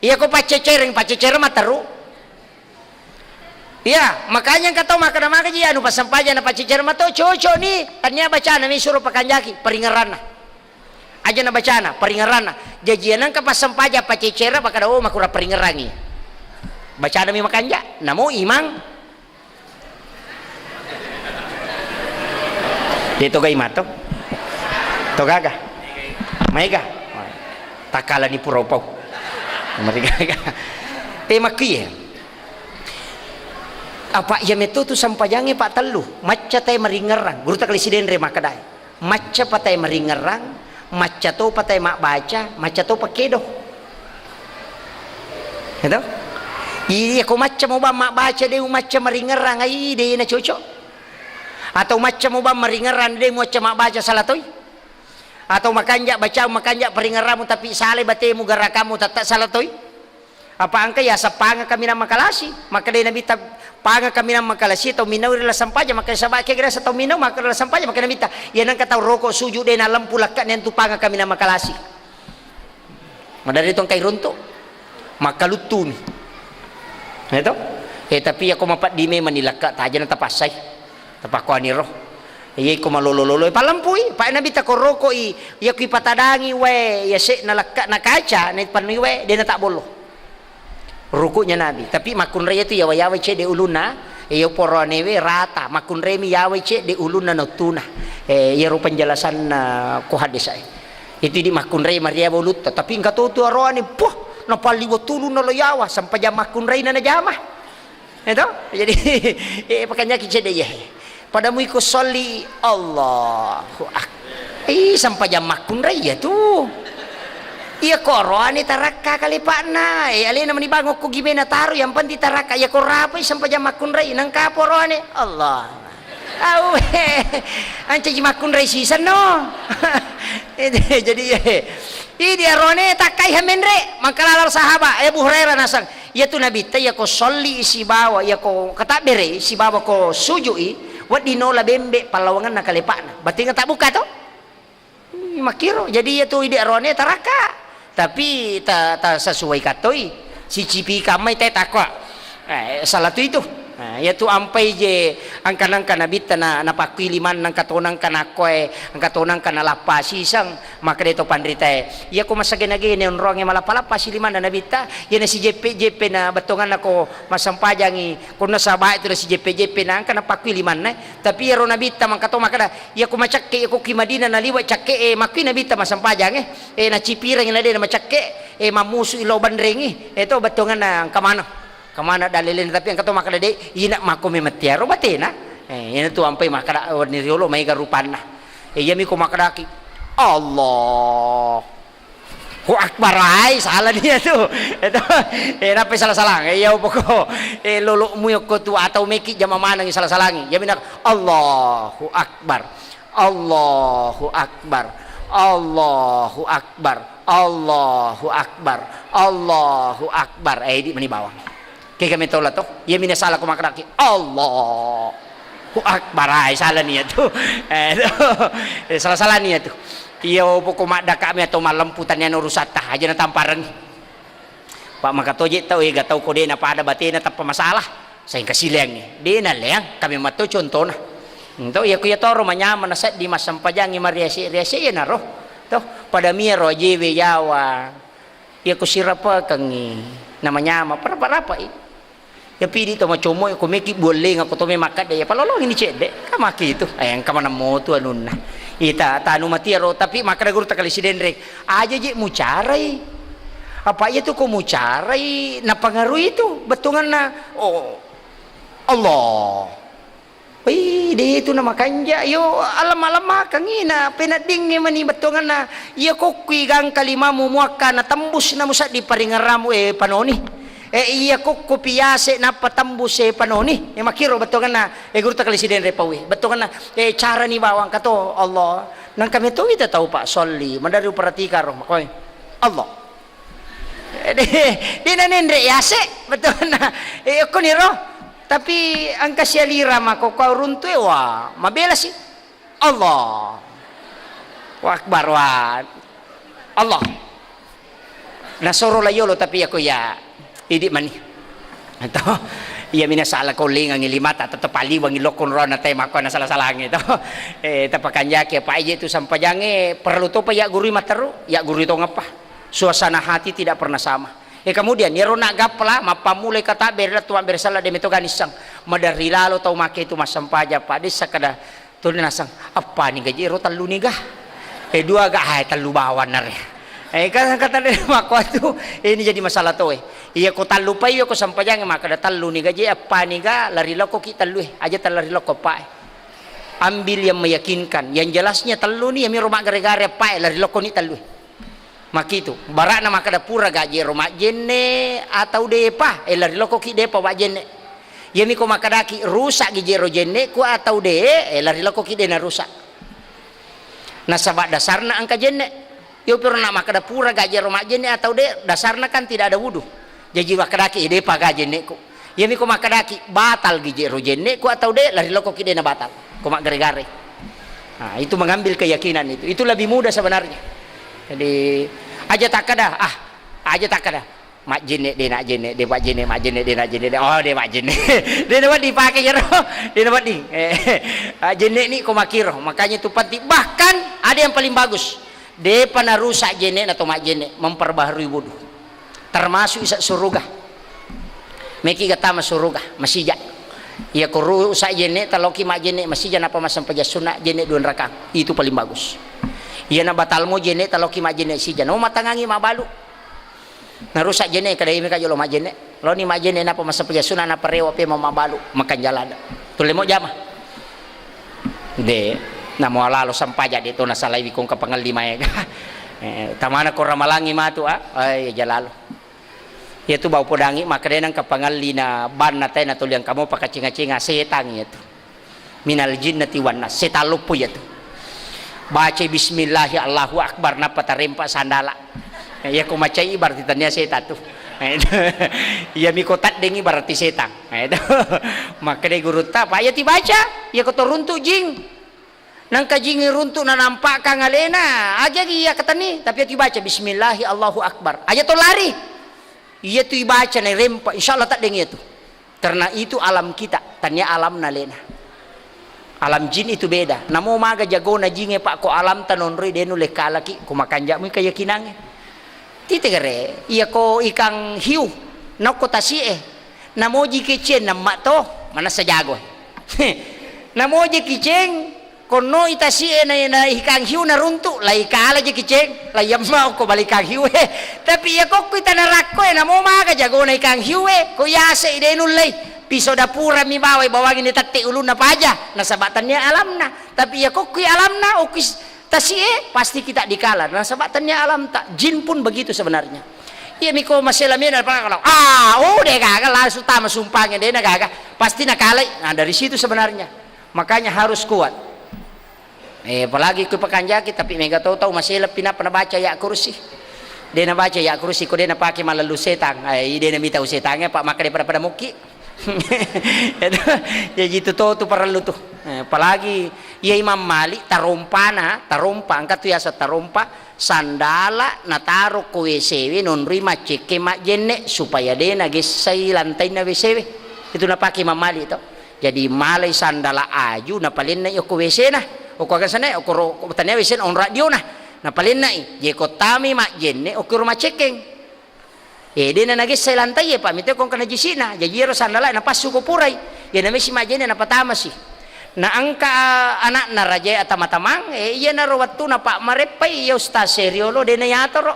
Iya ko paccecereng, paccecereng matteru. Iya, makanya engka tau makkeda magaji anu passempajang na paccecereng mato cocok ni, tania bacana mi suro pakanjaki paringerranna. Aja na bacana, paringerranna. Jaji engka passempajang paccecereng makkeda, oh, makura paringerrangi. Bacana mi makanja, namo imang. De toga imang to. Togaga. Maega. Takalani pura upau. Marigaga. Eh, makkiye. Apa iya metto tu sempajangnge pa tellu. Macca tae maringerrang. Guru ta kali sidenre makkedae. Macca pa tae maringerrang, macca topa tae mabbaca, macca topa kedo. Gitu? Iya ko macca mo bang mabbaca de macca maringerrang, ai de na cocok. Atau macca mo bang maringerrang de macca mabbaca salah toi. Atau makanja baca, makanja paringerramu tapi salai batemu garakammu tetta salah toi. Apa engka yaseng panga kaminang makalasi? Makkedai Nabitta, panga kaminang makalasi tau minau ri laseng paja, makkeda saba kega rasa tau minau makkeda laseng paja, makkeda Nabitta, iya nengka tau roko suju de nalempu lekke'na antu panga kaminang makalasi. Madari tu engkai runtu, makkaluttumi. Ya to? Eh, tapi yako mapeddi memang ni lekke tajana tapassai. Tapakkuaniro. Iya iko malolo-lolo, palempui. Pa Nabitta ko rokoi, iya kui patadangi wae, iya se'na lekke'na kaca, na pannui wae, de na tabbollo. Ruku'nya Nabi. Tapi makkunrai tu yawa-yawa cedde ulunna, iya poroane we rata. Makkunrai mi yawa cedde ulunna nottuna. Eh, iyaro penjelasanna ko hadis ai. Itu di makkunrai mariawa ulutta. Tapi engka to tu aroane, puh, napalli wetulunna lo yawa, sempajang makkunrai na najama. Eto? Jadi, eh, pakanyaki cedde iya. Pada muiko sholli, Allahu Akbar. Ih, sampajang makkunrai iya tu. Iya koroane tarakka kalepa'na. Eh, alena mani bango ko gimena taro, yang penting tarakka. Iya ko rapai sampajang makkunrai, nangka poroane. Allah. Au, eh, ancaji makkunrai sisenno. Eh, jadi, eh, idi arone takkai hamenre, mangkalala sahaba, eh, Abu Hurairah nasang. Iyatu Nabitta, iyako solli sibawa, iyako katabbere sibawa ko sujui, wedding nola bembe pallawangenna kalepa'na. Berarti engka tabbuka to? Ih, makkiro. Jadi iyatu idi arone tarakka. Tapi ta, ta sesuai katoi. Sicipi kammai te takwa. Eh, salah tu itu. Nah, iyatu ampai je angka-angka Nabitta na, napakkui limanna engka tonangka nakkoe, engka tonangka nalappa siseng. Makkeda to panritae, iyako massagena-gena onroangnge malappa-lappa si limanna Nabitta, iyana sijeppe-jeppe na bettuanganna ko massempajangi, konna sahabae tu nasijeppe-jeppe na engka napakkui limanna, tapi iyaro Nabitta mangka to makkeda, iyako macakke, iyako ki Madinah naliwe cakke e, makkui Nabitta massempajange, e, nacipirengi na de na macakke, e, mammusu i lao banrengi, e to bettuanganna engka maneng. Kemana dalilena, tapi engka to makkeda de, ina makko memang tiaro batena. Eh, ina tu ampai makkeda, eh, warni riolo maega rupanna. Eh, iyami ko makkedaki, Allahu Akbar, ai, salah nia tu. Itu, eh, napai salah-salang. Eh, iya poko, eh, lolo mu yokko tu atau meki jama maneng salah-salangi. Iyami nak, Allahu Akbar. Allahu Akbar. Allahu Akbar. Allahu Akbar. Allahu Akbar. Eh, idi mani bawang. Kega metola to? Iya mina salah ko makkedaki, Allahu Akbar. Ai, salah nia tu. Eh, tu. Eh, salah-salah nia tu. Iya, poko maddakami atau mallempu taniana urusatta, aja natampareng. Pak, makatoje tau ega tau ko de napada batena tappa masalah. Saingka sileangngi. De naleang, kami matto contona. Ento iya ku iya toro manyameng nasedding massempajangngi mariase-riase iyanaro. Toh, pada miyaro ajewe yawa. Iya ku sirapakengngi namanyameng, parapa-rapai. Ya pidi to macommo ko meki bualleng ko to me makkadde ya palolongi ni cedde. Kamaki itu. Eh, engka maneng motu anunna. Ita tanu matiaro, tapi makkada guru takali sidenreng. Aja je mucarai. Apa iya tu ko mucarai napangarui tu bettuanganna. Oh, Allah. Wih, de tu na makanja. Yo, alemma-lemmakengngi na peneddingngi mani bettuanganna. Iya kokkui gangka limamu muakka na tembus na musaddi paringerramu, eh, panoni. Eh, iya kokko piase nappa tembus, eh, panoni. Eh, makkiro bettuanganna, eh, guru takali sidenreng paue. Bettuanganna, eh, carani bawang kato Allah. Nangka metowi ta tau, Pak, solli. Madari uperhatikan roh, makoi. Allah. Eh, de, de nanenre yase, bettuanna. Eh, okkoniro. Tapi engka sialira mako kau runtu e, wah, mabela si. Allah. Wa Akbar, wah. Allah. Nasoro la yolo, tapi ako ya idi mani. Atau iya mina sala ko lingangi limata tetep aliwangi lokon rona te mako na sala-salangi to. Eh, tapakanjaki apa aja itu sampajange perlu topa ya guru materu, ya guru to ngapa. Suasana hati tidak pernah sama. E, kemudian, iyaro naggappa la, mappammulai katabbere lettu mabbere sella de meto ganisseng. Maderri lalo tau make itu massempajang, Pak, dessa kada tuli naseng, "Appani gaji ero tellu niga?" E, dua ga, hai, tellu bawang nare. E, kan kata de makkuatu, ini jadi masalah to e. Iya ko tellu pai, iya ko sempajang, makkada tellu ni gaji, appani ga, lari lokko ki tellu e. Aja tellari lokko, Pak, e. Ambil yang meyakinkan. Yang jelasnya tellu ni, yamiro maggare-gare, Pak, e, lari lokko ni tellu e. Makitu, bara'na makkada pura ga jero majjenne atau depa, e, lari lokkoki depa wajjenne. Iyami ko makkadaki rusakgi jero jenneku atau de, e, lari lokkoki de narusak. Nasaba dasarna engka jenne. Iyo piro na makkada pura ga jero majjenne atau de, dasarna kan tidak ada wudu. Jaji makkadaki, e, depa ga jenneku. Iyami ko makkadaki, batal gi jero jenneku atau de, lari lokkoki de na batal. Ko maggare-gare. Nah, itu mengambil keyakinan itu. Itu lebih mudah sebenarnya. Jadi, aja takkada, ah, aja takkada. Majjenne de na jenne, de majjenne, majjenne de na jenne, de, oh, de majjenne. De na wedding pake iyaro, de na wedding. Eh, ah, jenne ni ko makiro. Makanya itu penting. Bahkan ada yang paling bagus. Depa narusak jenne na to majjenne, memperbaharui wudu. Termasuk isa suruga. Meki ga tama suruga, masija. Iya ko rusak jenne, taloki majjenne masija, napa massempajang sunna jenne dua rakang. Itu paling bagus. Iya na batalmo jenne, taloki majjenne sija. No matangangi mabalu. Narusak jenne, kada imi ka jolo majjenne. Loni majjenne, napa massempajang sunna, napa rewa pe mamabalu. Makan jalan. Tulle mo jama. De, namo alalo sampaja de to nasalaiwi kong kapangelli maega. Eh, tamana ko ramalangi matu, ah. Ai, jalalo. Iyatu bau podangi makkedai nengka pangellina banna tae natuliang kamo pakacinga-cinga setang iyatu. Minal jinnati wan nas, setang loppo iyatu. Baca bismillahi Allahu Akbar nappa tarempa sandala. Iyako macai berarti tania setang tu. Iyami ko taddengi berarti setang. Makkedai gurutta, "Pak, iyatu baca, iyako to runtu jing." Nangka jingi runtu nanampakang alena, agi-agi iya katani, tapi iyatu baca, "Bismillahi Allahu Akbar." Aja to lari. Iyatu ibaca na irempa, insya Allah taddeng iyatu. Karena itu alam kita, tania alamna alena. Alam jin itu beda. Namo maga jagona jinge, Pak, ko alamta nonroi de nulle kalaki, ko makanjamui keyakinange. Titegere, iya ko ikang hiu, nokko tasi'e, namoji kiceng namma to, manessa jago. Namoji kiceng, konno itasi'e na, na ikang hiu naruntu, lai kala je kiceng, lai yamma ko bali ikang hiu e. Tapi iya kokko itana rakko e, namo maga jagona ikang hiu e, ko yase i de nullei. Piso dapura mi bawai bawangi ni tette ulunna paja, nasaba tania alamna. Tapi iya kokko alamna, okko tasi'e, pasti kita dikala. Nasaba tania alamta. Jin pun begitu sebenarnya. Iya miko masela mena, kalau, ah, oh, de gaga langsung tama sumpange, de na gaga. Pasti nakalai. Nah, dari situ sebenarnya. Makanya harus kuat. Eh, apalagi ku pakanjaki, tapi mega tau tau masela pinapa nabaca ya kursi. De nabaca ya kursi, ko de napake malallu setang. Eh, de namita setang, eh, Pak, maka de pada-pada mukki. Itu, ya gitu to tu parellu tu. Eh, apalagi iya Imam Malik tarompana, tarompa, engka tu yaseng tarompa, sandala nataro ko W C we nonroi maccekkeng majjenne supaya de nagessai lantainna W C we. Itu napake Imam Malik to. Jadi malai sandala aju napalennai okko W C na. Okko aga senna, okko ro-, tania W C na onrang diona. Napalennai, jeko tami majjenne okko ro maccekkeng. Eh, de na nagessai lantai e, Pak, mite ko engka najisi'na. Jaji iyaro sandala napassu ko purai. Iya namesi majjenne napatamasi. Na engka, ah, anakna rajae atama-tamang, eh, iyanaro wettuna, Pak, mareppai iya ustaz e riolo, de na yatoro.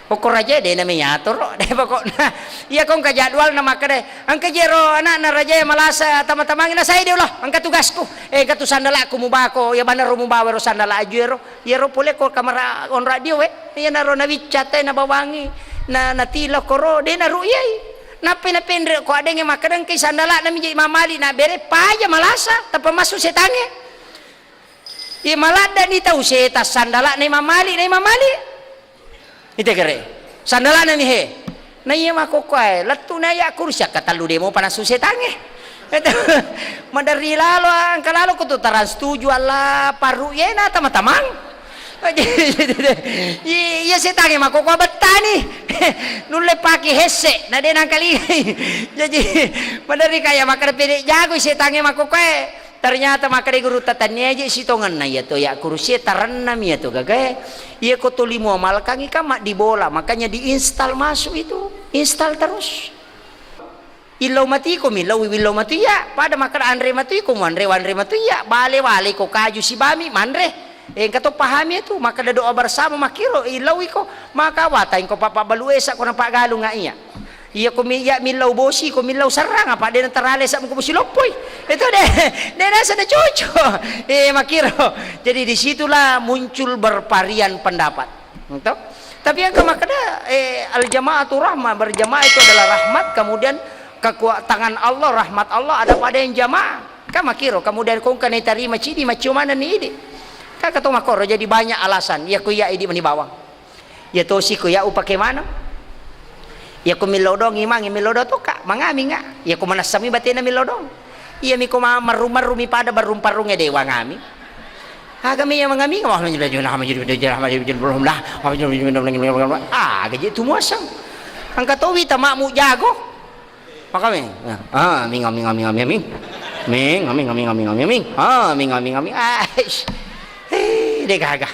Okko rajae de na me yatoro. De pokokna. Iya ko engka jadwalna makkeda, engka jero anakna rajae malasa atama-tamang, na sai de ulo, engka tugasku. Eh, engka tu sandalaku mubako, iya banaro mubawa ro sandala aju ero. Iyaro pole ko kamara onrang dio we, iyanaro nawicca te nabawangi, na, natilo koro, de naru'yai. Nappai napenre ko adengnge makkeda engkai sandala'na mi je Imam Malik nabere paja malasa, tappa massu setangnge. Iya maladdani tau setang sandala'na Imam Malik, na Imam Malik. Ite kere. Sandala'na mi he. Na iya makkokkoe, lettu'na iya kursi, akka tellu de mopa nassu setangnge. Maderri lalo, engka lalo ko tu Trans tujuh, alla parru yena tama-tamang. Iya, iya setangnge makkokkoe bettani. Nulle pake hesse, na de nangkalingai. Jaji, maderri kaya makkeda pede jago setangnge makkokkoe. Ternyata makkeda gurutta, tania je sitongenna iya to, iya kursi e tarennami iya to gagae. Iya ko tuli muamalkangi kan maddibola, makanya diinstal masuk itu, install terus. Illau matiko mi, illau, illau matu iya, pada makkeda anre matu iko, muanre, wanre matu iya, bale, wale ko kaju sibami, manre. Eh, engka to pahami itu, makkeda doa bersama makkiro, illau iko, maka wata engko papa balu esa ko napaggalunga iya. Iya ko mi, iya millau bosi, ko millau serrang, apa de natarale sa ko bosi loppoi. Itu de, de nasa na cocok. Eh, makkiro. Jadi disitulah muncul bervarian pendapat. Gitu. Tapi engka makkeda, eh, al-jama'atu rahmah, berjamaah itu adalah rahmat, kemudian kekuatan Allah, rahmat Allah ada pada yang jamaah. Kan makkiro, kemudian ko engka naitarima cidi, maccio manenni idi. Kan engka to makkoro, jadi banyak alasan. Iya ko iya idi mani bawang. Iya tosi ko iya upake maneng. Iya ko millau doang imangnge, millau doang tokka, mangaming nga. Iya ko manessami batena millau doang. Iya mi ko ma-, marru-marrumi pada barrung-parrungnge de wangami. Aga mi iya mangaming, aga je tu muaseng. Engka towi tamamu jago. Makami. Ah, ming, ming, ming, ming, ming. Ming, ming, ming, ming, ming, ming. Ah, ming, ming, ming. Ah, ish. Eh, de gaga.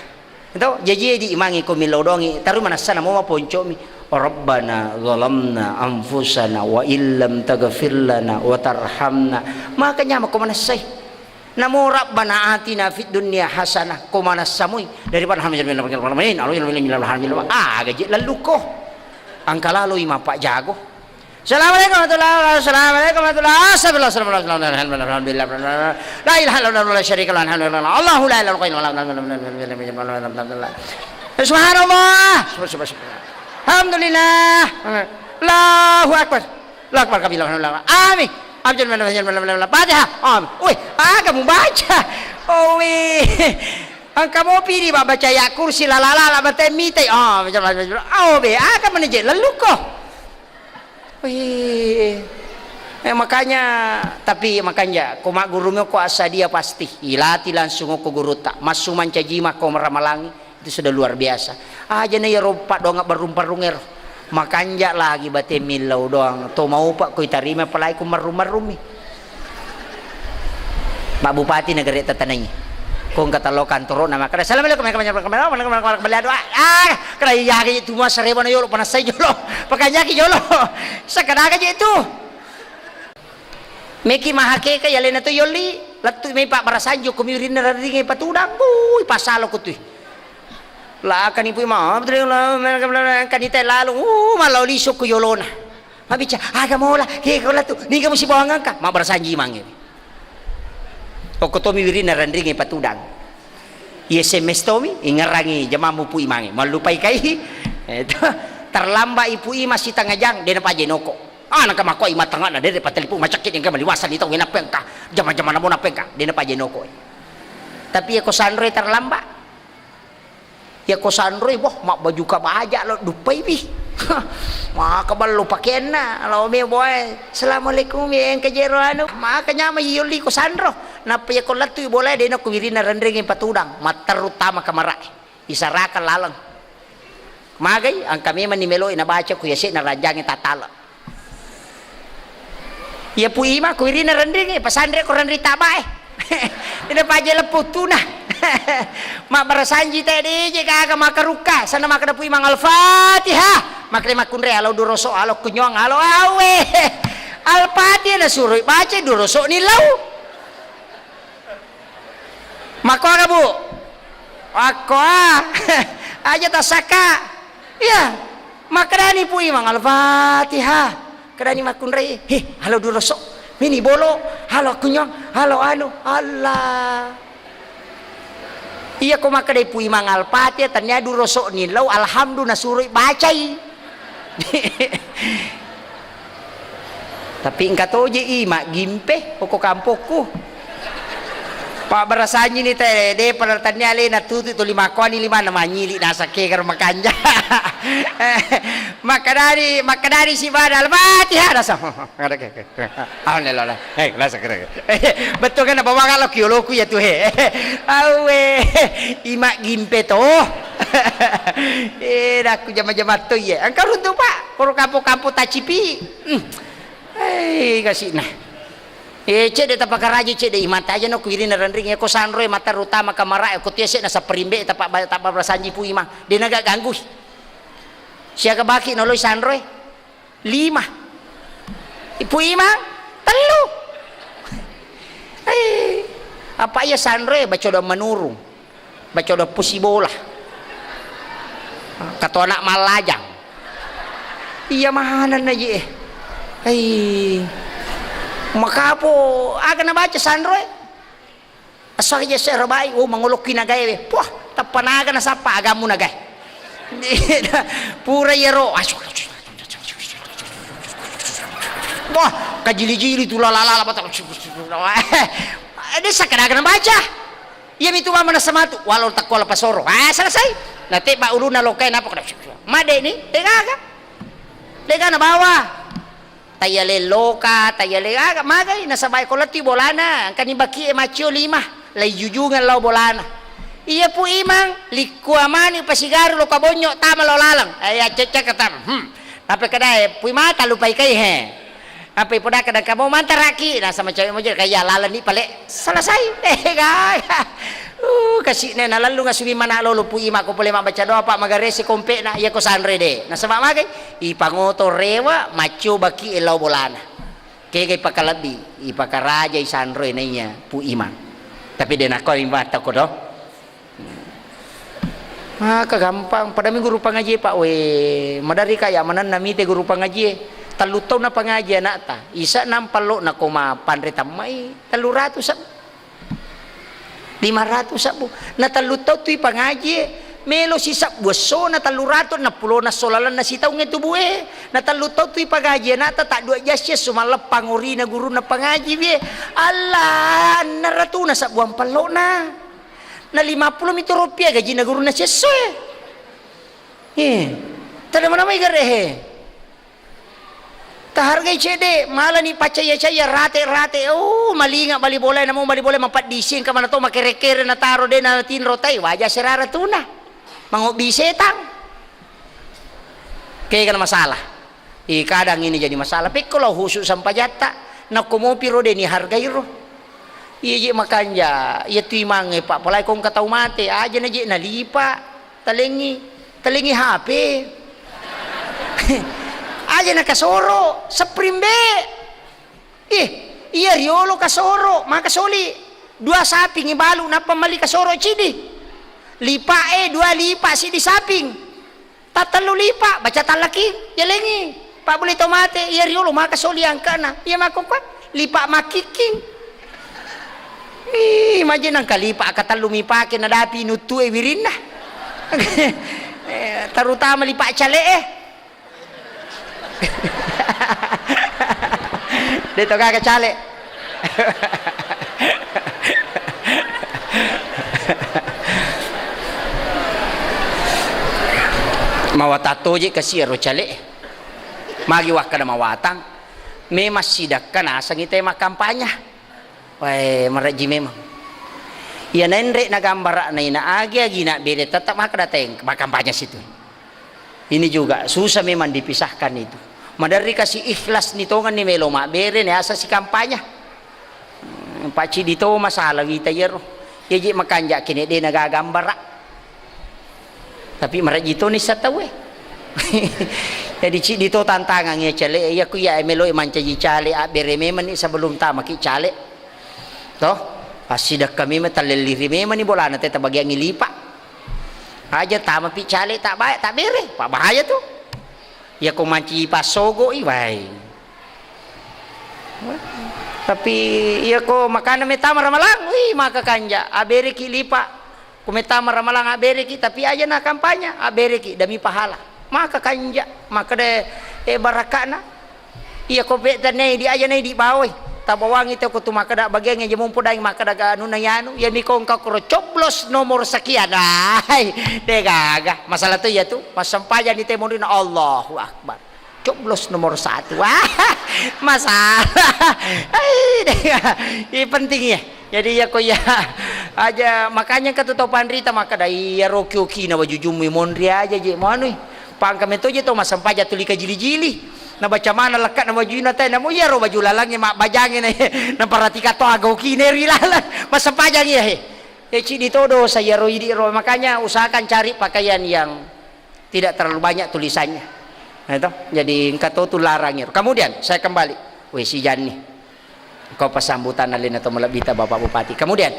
Ento, jaji idi imangngi ko millau doangngi, taru manessa namo maponcomi. Rabbana zalamna anfusana wa illam taghfir lana wa tarhamna. Maka nyama ko manessai. Namo Rabbana atina fid dunya hasanah, ko manessa mui daripada alhamdulillah, alhamdulillah, alhamdulillah. Ah, gaji lelluko. Engka laloi mappa jago. Assalamualaikum warahmatullahi wabarakatuh. Assalamualaikum warahmatullahi wabarakatuh. Astagfirullah, astagfirullah, alhamdulillah, alhamdulillah. La ilaha illallah, la syarika lahu, alhamdulillah. Allahu la ilaha illallah, alhamdulillah. Subhanallah. Alhamdulillah. Allahu akbar. Allahu akbar kabira, alhamdulillah. Amin. Fatihah. Amin. Wih, aga mubaca. Oh, wih. Engka mopi di baca ayat kursi, la, la, la, la, mate mitai. Oh, baca, baca, baca. Oh, be, aga mani je lelluko. Wih. Eh, makanya, tapi makanya, ko magguru mi ko assadia pasti. Ilati langsung ko gurutta. Massu mancaji mako maramalangi. Itu sudah luar biasa. Aja na iyaro paddoang barrung-parrung ero. Makanja lagi bate millau doang. To maupa ko itarima apalagi ko marrung-marrung mi. Pak Bupati negara tatanai. Ko engka tello kantoro na makkeda, "Assalamualaikum warahmatullahi wabarakatuh." Ah, kena iya ke itu mas rebo na yolo panasai jolo. Pakanjaki jolo. Sakada aja itu. Meki mahakeka yalena to yolli, lettu mai pabbarasanjo ko mi wirinna raringnge patudang. Bui, pasalo ko tui. La kani pui ma, kani te lalo, uh, malao liso ko yolona. Mabica, aga mola, ke ko lettu, niga musi bawang engka, mabbarasanji mange. Okko tomi wirinna raringnge patudang. I S M S tomi, ingerangi jamamu pui mange. Mallupai kai, eh, terlambat i pui masih tengah jang, dena paje noko. Ah, nangka makkoi matengana, dede patelipu macakki, engka maliwasa ni tau, nappa engka jama-jama namo nappa engka, dena paje noko. Tapi iya ko sanroi terlambat. Iya ko sanroi, boh, mabbaju ka baja lo duppai pi. Maka ballo pakenna, lo me boe. Assalamualaikum, ya engka jero anu. Maka nyama yolli ko sanro. Nappa iya ko lettu'i bolae, de' nakko wirinna renrengnge patudang, matteru tama kamarae, isarakang laleng. Magai, engka memang ni melo'i nabaca ku yase'na ranjangnge tatala. Iya Pu Imang, ko wirinna renrengnge, pasanre ko renreng tabae. Ina paje leppu tuna. Mabbarasanji te, de' je gaga makarukka, sanna makkeda Pu Imang Al-Fatihah. Makkeda makkunrai, alo duroso, alo kunyong, alo awe. Al-Fatihah nasuroi baca, duroso ni lau. Makkoga, Bu? Makkoa. Aja tassakka. Iya. Makkedani Pu Imang, Al-Fatihah. Kedani makkunrai, he, halo duroso. Mini bolo, halo kunyong, halo anu. Allah. Iya ko makkedai Pu Imang Al-Fatihah, tania duroso ni lau, alhamdu nasuroi bacai. Tapi engka toje i maggimpe, oko kampokku. Pabbarasanji ni te, de' pada tania alena tutu tuli makkoani limanna manyili nasakka karo makanja. Makkedani, makkedani si bana, Al-Fatihah, nasa. Alhamdulillah. Eh, nasa kira. Betul kan apa bawang lo kioloku ya tu he. Awe, i maggimpe to. Eh, dakku jama-jama to iye. Engka runtu, Pak. Poro kampo-kampo tacipi. Hmm. Eh, kasih nah. Eh, cedde tapakaraja cedde, imata aja no kuirina renring, ya ko sanroe mata rutama kamara, ko tiese na saperimbe tapa, tapa berasanji Pu Imang. De naga ganggu. Siaga baki noloi sanroe? Lima. Pu Imang? Tellu. Eh, apa iya sanroe bacodo menurung. Bacodo pusi bola. Kato anak mallajang. Iya mahanan aji eh. Hei. Makapo aga nabaca sanroe? Asal aja saya rabai, oh mangolokki nagae. Puah, tappa naga nasappa agammu nagae. Pura iyaro. Wah, kajili-jili tu lala-lala bata. Desa kada nabaca. Iya mitu mama nasamatu, walau takkuala pasoro. Ah, selesai. Nateba uluna lokai napa kada. Made ni, degaga. Dega nabawa. Tayale loka, tayale aga, magai nasaba ko lettu bolana, engka ni baki e macio lima, lai jujungeng lao bolana. Iya Pu Imang, likkua mani pasigaru loka bonyo tama lao laleng. Eh, accecce kata. Hmm. Tapi kada e, Pu Imang talupai kai he. Apa ipodaka dan kamu mantaraki, nasama cewek mojo kaya laleng ni pale. Selesai. Eh, gaya. Uh, kasih ne nalallu ngasumi mana lolo Pu Imang ko pole mabbaca doa Pak magarese kompe na iya ko sanre de. Nasaba magai ipangoto rewa macobaki elau bolana. Kega ipakalebbi, ipakarajai sanre naiya Pu Imang. Tapi de nakko imata ko do. Maka gampang, padami guru pangajie Pak we, madari kaya manenna mite guru pangajie, tellu taunna pangaji anakta, isa nampallo na koma panre tammai, tellu ratu sebbu, lima ratu sebbu, na tellu tau tui pangaji, melo si sebbu esso na tellu ratu enam puluh na solalenna sitaungnge tubu e, na tellu tau tui pangaji anakta tak dua jasi esso malleppang orina gurunna pangaji wie, Allah, enna ratuna sebbu ampallo na. Na lima puluh mi tu rupiah gajinna gurunna siesso e. Eh, tada mana mai gare he. Tahargai cede, malani pacaya-caya rate-rate. Oh, malinga bali bola, namo bali bola mapaddising ka mana to makere-kere na taro de na tinro tai waja serara tuna. Mangobbi setang. Kega na masalah. Ih, kadang ini jadi masalah. Pekko lao husu sampajatta, nakko mopi ro de ni hargai ro. Iya je makanja, iya tu imangnge Pak, palai kongka tau mate, aja na je nalipa, talengi, talengi H P. Aja na kasoro, sepring be. Ih, iya riolo kasoro, maka soli. Dua saping ibalu nappa mali kasoro cidi. Lipa e dua lipa sidi saping. Tattellu lipa, baca tallaki, yalengi. Pak boleh to mate, iya riolo maka soli angkana. Iya makkokko, lipa makkikking. Ih, maje nangka lipa aka tellu mi pake nadapi nuttu e wirinna. Eh, terutama lipa cale e. De to gaga cale. Mawatang toje kasi ero cale. Magi wakkada mawatang. Memang sidakka nasengi te makkampanya. Wae, marejji memang. Iya naenre na gambara na ina agi-agi na bere tetap maka dateng makampanye situ. Ini juga susah memang dipisahkan itu. Maderri kasi ikhlas ni tongenni melo mabbere ne asa si kampanye. Hmm, pacidi to masalah wita iyaro. Iya je makanja kene de na gagambara. Tapi marejji to nissa tauwe. Jadi cidi to tantangang ya cale, iya ku iya melo mancaji cale abbere memang ni sebelum tamaki cale. Toh, passidekka memang tallelliri memang ni bolana teta bagiangi lipa. Aja tamapi cale tak baik tak bere, pak bahaya tu. Iya ko manci passogo i wae. Tapi iya ko makana metama ramalang, wih maka kanja, abereki lipa. Ko metama ramalang abereki, tapi aja na kampanye, abereki demi pahala. Maka kanja, maka de e barakana. Iya ko peta nei di aja nei di bawai. Tabawangi teko tu maka da bagiang aja mumpu dai maka da anu na yanu. Iya miko engka kuro coblos nomor sekian. Ai, de gaga. Masalah tu iya tu, massempajang ni temorina Allahu Akbar. Coblos nomor satu. Wah, masalah. Ai, deh, iya penting ya. Jadi iya ko iya aja makanya engka tu tau panrita maka dai iya roki-oki na wajujummu monri aja je manui. Pangka meto je to massempajang tuli kajili-jili. Na baca mana lekka na wajuna te namo iya ro baju lalangi mak bajangi na na paratika to aga oki ne ri lalang. Massempajang iya he. E cidi to dosa iya ro idi ro makanya usahakan cari pakaian yang tidak terlalu banyak tulisannya. Nah, itu. Jadi engka to tu larang iro. Kemudian saya kembali. Weh si Janni. Engka pasambutan alena to malebbita Bapak Bupati. Kemudian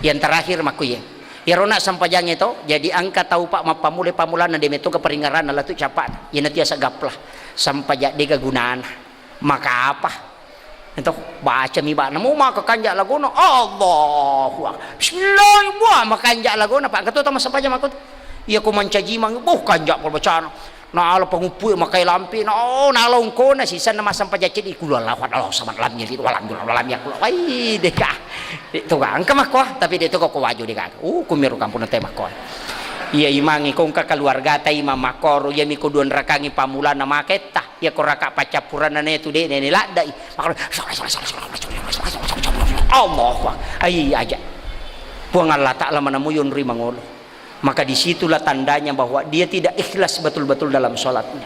yang terakhir makkuye. Iyaro na sempajangnge to, jadi engka tau pak mappammula pammulanna de metto keparingeranna latu capana. Iyana tiasa gaplah. Sempajang dega gunana. Maka apa? Ento, baca mi ba'na, mu maka kanja lagona, Allahu Akbar. Bismillah, buah maka kanja lagona, Pak. Ketua tamasempajang mako. Iya ko mancaji mang, boh kanja pol bacana. Na ala panguppu makai lampi, na oh, na ala ungkona sisan na massempajang ceddi kulu Allahu Akbar, Allahu Samad, lam yalid walam yulad walam yakul. Wai, deka. Itu kan engka mako, tapi de to ko waju deka. Uh, kumiro kampung te mako. Iya imangi ko engka keluarga ta imang makoro, iya miko duan rakangi pamulana maketta. Iya ko raka paccappuranna ne tu de ne ladda i. Makana, Allahu Akbar. Ai aja. Puang Allah Ta'ala mana muyun ri mangolo. Maka disitulah tandanya bahwa dia tidak ikhlas betul-betul dalam sholatnya.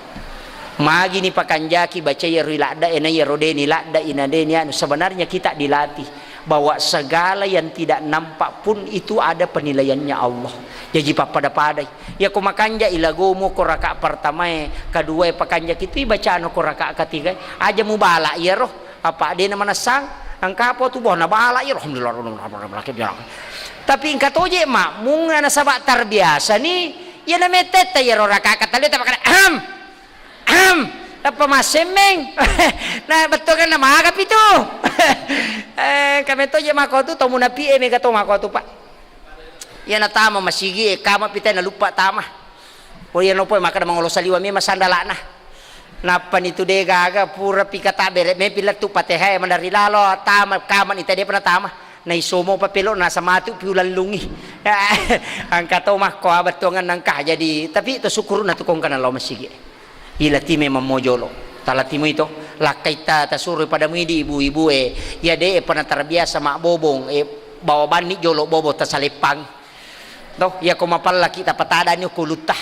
Magi ni pakanjaki baca ya ri ladda ena ya rodeni ladda ina deni anu. Sebenarnya kita dilatih bahwa segala yang tidak nampak pun itu ada penilaiannya Allah. Jaji pappada-padai. Iya ko makanja ilagomu ko raka pertamae, kaduae pakanja kitu ibacano ko raka ketigae. Aja mubala iyaro. Apa dena manessang, engka apa tu boh nabala iyaro. Alhamdulillah. Tapi engka toje makmung nasaba terbiasa ni, iya nametetta iyaro raka katellu tapakana, ahem. Ahem, tappa massemmeng. Na bettuanna maga pitu. Eh, kame to je mako tu to munapi e mega to mako tu, Pak. Iya natama masigi e kama pitai naluppa tama. Ko iya nopo maka mangolo saliwa memang sandalana. Nappa ni tu de gaga pura pika tabere me pilettu pateha e mandari lalo tama kama ni tede pernah tama. Naisomo papelo nasa matu piulallungi. Angka to makko bettuangan nangka jadi tapi to syukurna tu kongkana lao masigi. Ilati memang mojolo. Talatimu ito, lakkaitta tasuro pada muidi ibu-ibu e. Iya de e pernah terbiasa mak bobong e bawa banni jolo bobo tasaleppang. Toh, iya ko mapallaki tapatadani okko ulutta.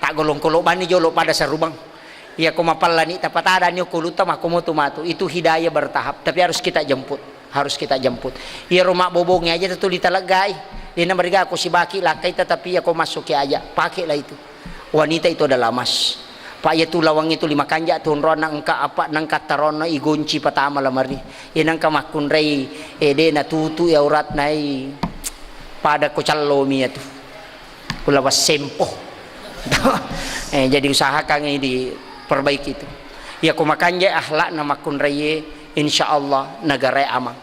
Tak golong kolo banni jolo pada sarubang. Iya ko mapallani tapatadani okko ulutta makko motu matu. Itu hidayah bertahap, tapi harus kita jemput. Harus kita jemput. Iya ro mak bobongi aja tetuli taleggai. Dena meriga ko sibaki lakkaita tapi iya ko massuki aja. Pakelah itu. Wanita itu adalah emas. Pak, iya tu lawang itu lima kanja tu onrona engka apa nangka tarona igonci patama lamari. Iya nangka makkunrai e de natutu ya auratna i pada ko callomi iya tu. Kula wassempo. Eh, jadi usahakan ini diperbaiki itu. Iya ko makanja akhlakna makkunrai e, insya Allah negara aman.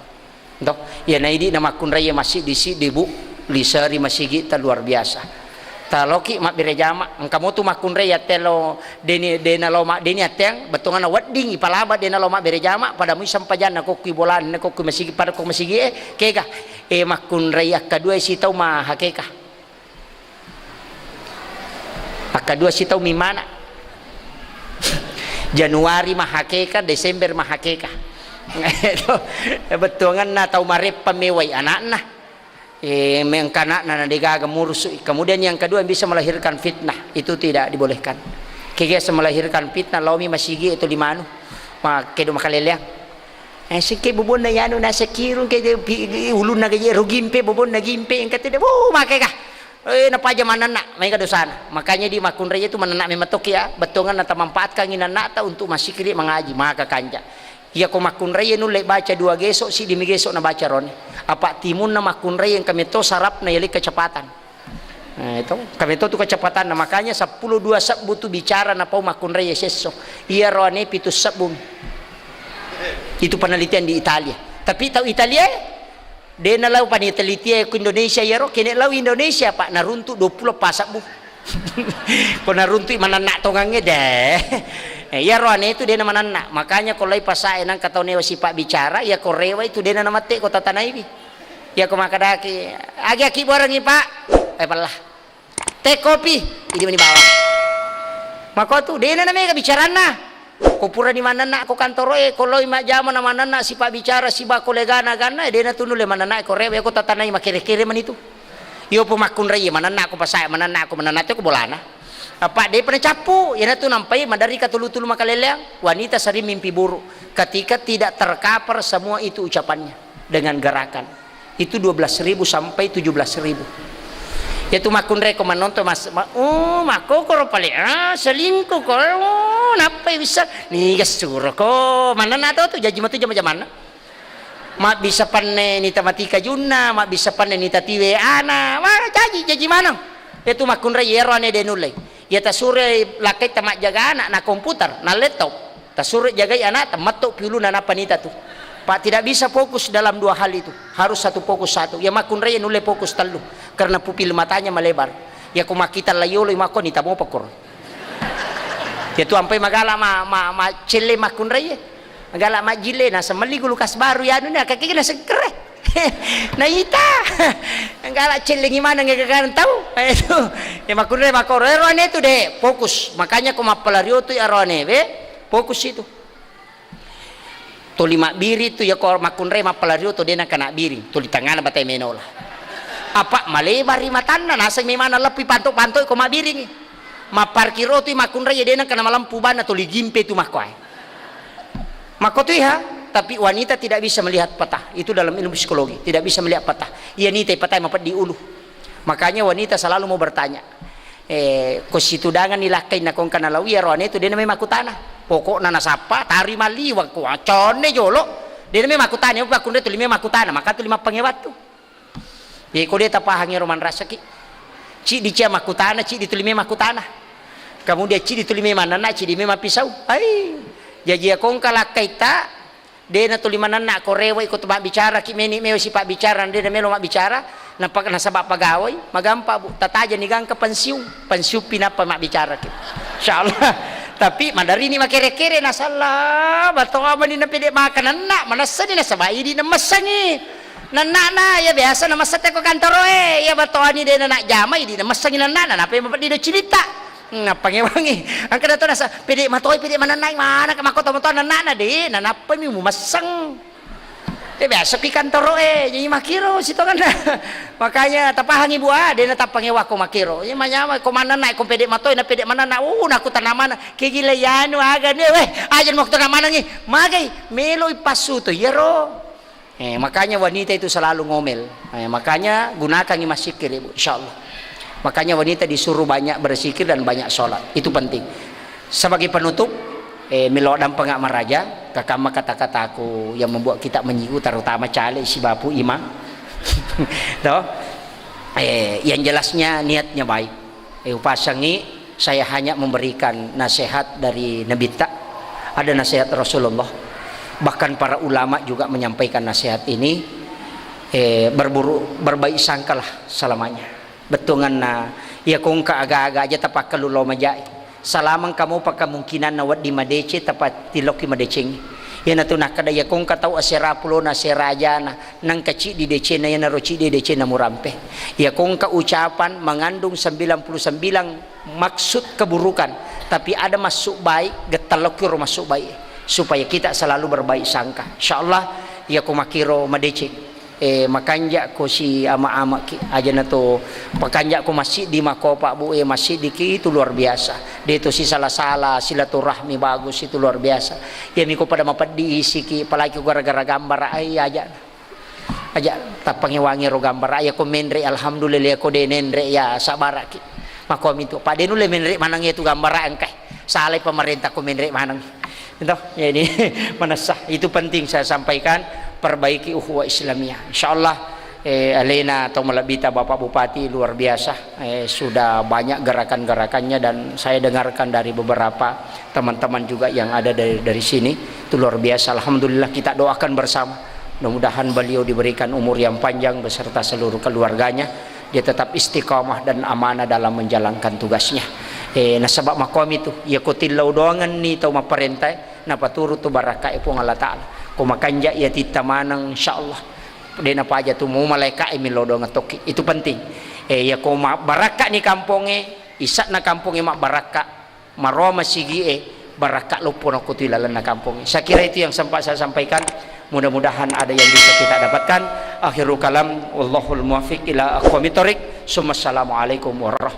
Toh, iya naidi na makkunrai massiddi-siddi bu, liseri masigitta luar biasa. Taloki mabbere jama, engka motu makkunrai attello deni dena lo ma deni atteang bettuanna wedding ipalaba dena lo mabbere jama pada mui sempajanna kokkui bolana kokkui masigi pada ko masigi e kega e makkunrai akkadua sitau mahakeka. Akkadua sitaung mimana. Januari mahakeka, Desember mahakeka. Bettuanganna tau mareppa mewai anakna. Eh, mengka anakna na degaga murusu. Kemudian yang kedua yang bisa melahirkan fitnah, itu tidak dibolehkan. Kegesa melahirkan fitnah, laomi masigi itu limanu. Ma kedo makaleleang. Eh, sike bobonna yanu nasa kirung ke de-, pi-, ulunna gaje ro gimpe, bobonna gimpe, engka tidak, wuh, makega. Eh, napaja manenna, mega dosana. Makanya di makkunrai itu manenna memang toki ya, bettuanganna tamanfaatkan inanna ta untuk masikiri mangaji, maka kanja. Iya ko makkunrai nulle baca dua geso, siddi mi geso nabaca rone. Apa timunna makkunrai engka metto sarapna yali kecepatan. Nah, itu. Engka metto tu kecepatanna, makanya seppulo dua sebbu tu bicara napau makkunrai sesso. Iya roane pitu sebbu. Itu penelitian di Italia. Tapi tau Italia, de nalau panelitian ku Indonesia iyaro, kene lau Indonesia, Pak, naruntu dua puluh pa sebbu. Ko naruntui manenna tongangnge, deh. Eh, iyaro ane tu dena manenna. Makanya ko lai pasae nangka tau newa sipa bicara, iya ko rewa itu dena namette ko tatanaiwi. Iya ko makadaki, "Agi aki buarengi, Pak?" Eh, pella. "Teh kopi," idi mani bawang. Mako tu dena namega bicaranna. Ko purani manenna ko kantoro e, ko loi majjama na manenna sipa bicara siba ko legana ganna, eh, dena tu nulle manenna ko rewa, ko tatanai makere-kere mani tu. Iyo po makkunrai, manenna ko pasae, manenna ko, manenna to ko bolana. Apa depa nacappu, iyanatu nampai maderri katulu-tulu makaleleang, wanita sering mimpi buruk ketika tidak tercover semua itu ucapannya dengan gerakan. Itu dua belas ribu sampai tujuh belas ribu. Iya tu makkunrai ko manonton mas, ma-, oh, makkokoro pale, ah, selingkuh ko, oh, nappai bisa, niga suro ko, manenna to tu, jaji matu jama-jamanna. Mabbissa panne nita mati kajunna, mabbissa panne nita tiwe ana, ma jaji, jaji maneng. Iya tu makkunrai iyaro ane de nullei. Iya tasuroi lakkaitta majjaga ana na komputer, na laptop. Tasuroi jagai anakta, metto pi uluna nappa nita tu. Pak, tidak bisa fokus dalam dua hal itu. Harus satu fokus satu. Iya makkunrai nulle fokus tellu. Karena pupil matanya melebar. Iya ko makkita layoloi makko nita mopa koro. Iya tu ampai magala ma, ma, ma celle makkunrai. Gala majjille, naseng melli kulkas baru, yanu ni, akkakkege naseng kere. Naita. Gala cellengi maneng gagagang tau. Itu. Ya makkunrai makkoro, ero ane tu de, fokus. Makanya ko mappalariotoi aro ane we, fokus itu. Toli mabbiri tu, ya ko makkunrai mappalario tu de nangka nabbiri. Toli tangngana batai menola. Apa malebari matanna, naseng memang leppi panto-panto ko mabbiringi. Mapparkiro tu makkunrai ya de nangka namalempu banna, toli gimpe tu makkoe. Makko tu iha, tapi wanita tidak bisa melihat peta. Itu dalam ilmu psikologi, tidak bisa melihat peta. Iya nita peta mapeddi ulu. Makanya wanita selalu mau bertanya. Eh, ko situdangan ni lakkai na kongka na lawi aro ane tu de na memang kutana. Pokokna nasappa, tari maliwang ko, ah, conne jolo. De na memang kutana, apa kunre tu lima makutana, maka tu lima pangewa tu. Jadi ko de tapahangi ro manrasaki. Ciddi cia makkutana, ciddi tuli me makkutana. Kemudian ciddi tuli me manenna, ciddi me mappisau. Hai. Jaji ya kongka lakkaitta, de na tuli manenna ko rewa iko tu mabbicara ki meni mewa si pabbicara, de na melo mabbicara, nappa nasaba pagawai, magampa bu, tataja ni gangka pensiun, pensiun pinappa mabbicara ki. Insyaallah. Tapi madarini makere-kere nasalla, batoa mani na pede makanenna, manessani nasaba idi nemessangi. Nanna'na, iya biasa namessette ko kantoroe, iya batoani de na najjama, idi namessangi nanna'na, nappa mapeddi do cilitta. Nappangewangi. Engka dato nasa, pede matoi, pede manennai, mana ke makko tomoto nanna'na, de, nanappami mumesseng. Eh, biasa ki kantoroe, jadi makiro sitonganna. Makanya tapahangi bua, de na tappangewa ko makiro. Iya manyama ko manennai, ko pede matoi, na pede manenna, uh, naku tanamana, kegila yanu aga ni, weh, aja mau tanamanangi, magai, meloi passu to, iyaro. Eh, makanya wanita itu selalu ngomel. Eh, makanya gunakangi massikir, Ibu, insyaallah. Makanya wanita disuruh banyak berzikir dan banyak sholat. Itu penting. Sebagai penutup, eh, melo dampeng maraja, kakamma kata-kataku yang membuat kita menyiku, terutama caleg si Bapu Imam. Toh? Eh, yang jelasnya niatnya baik. Eh, upasangi, saya hanya memberikan nasihat dari Nabitta, ada nasihat Rasulullah. Bahkan para ulama juga menyampaikan nasihat ini, eh, berburu-, berbaik sangkalah selamanya. Bettuanganna, iya kongka aga-aga aja tapakkalu lo majai. Salamang kamu pa kemungkinanna wedding madeceng, tapattilokki madecengi. Iyanatu nakkeda, iya kongka tau asera pulona, asera ajana, nangka ciddi decenna, iyanaro ciddi decenna murampe. Iya kongka ucapan mengandung sembilan puluh sembilan maksud keburukan, tapi ada maksud baik, gettalokki ro maksud baik. supaya kita selalu berbaik sangka. Insyaallah, iya ko makkiro madeceng. Eh, makanja ko si ama-ama ki, aja na to pakanja ko masjid di mako Pak Bu, eh, masjid di ki itu luar biasa. De to si sala-sala, silaturahmi bagus itu luar biasa. Iya mi ko pada mapeddi isi ki, apalagi ko gara-gara gambar, ai aja. Aja tappangewangi ro gambar, iya ko menre, alhamdulillah, iya ko de nenre, ya sabara ki. Mako mi tu, Pak, de nulle menre maneng itu gambar engkai. Salai pemerintah ko menre maneng. Itu, jadi, manessa, itu penting saya sampaikan, perbaiki ukhuwah Islamiyah. Insyaallah, eh, alena tau malebbita Bapak Bupati luar biasa, eh, sudah banyak gerakan-gerakannya dan saya dengarkan dari beberapa teman-teman juga yang ada dari, dari sini, itu luar biasa. Alhamdulillah, kita doakan bersama. Mudah-mudahan beliau diberikan umur yang panjang beserta seluruh keluarganya. Dia tetap istiqamah dan amanah dalam menjalankan tugasnya. Eh, nasaba makomi tu, iya ko tillau doangenni tau mapparentae, napaturu tu barakkae Puang Allah Ta'ala. Ko makanja iya titta maneng, insyaallah. De napaja tu mu malaikae millau doangeng tokki. Itu penting. Eh, iya ko ma-, barakka ni kamponge, isakna kamponge mabbarakka, maroa masigie, barakka loppo nakko tu ilalenna kamponge. Saya kira itu yang sempat saya sampaikan. Mudah-mudahan ada yang bisa kita dapatkan. Akhirul kalam, wallahul muwaffiq ila aqwamit thoriq. Summa assalamualaikum warahmatullahi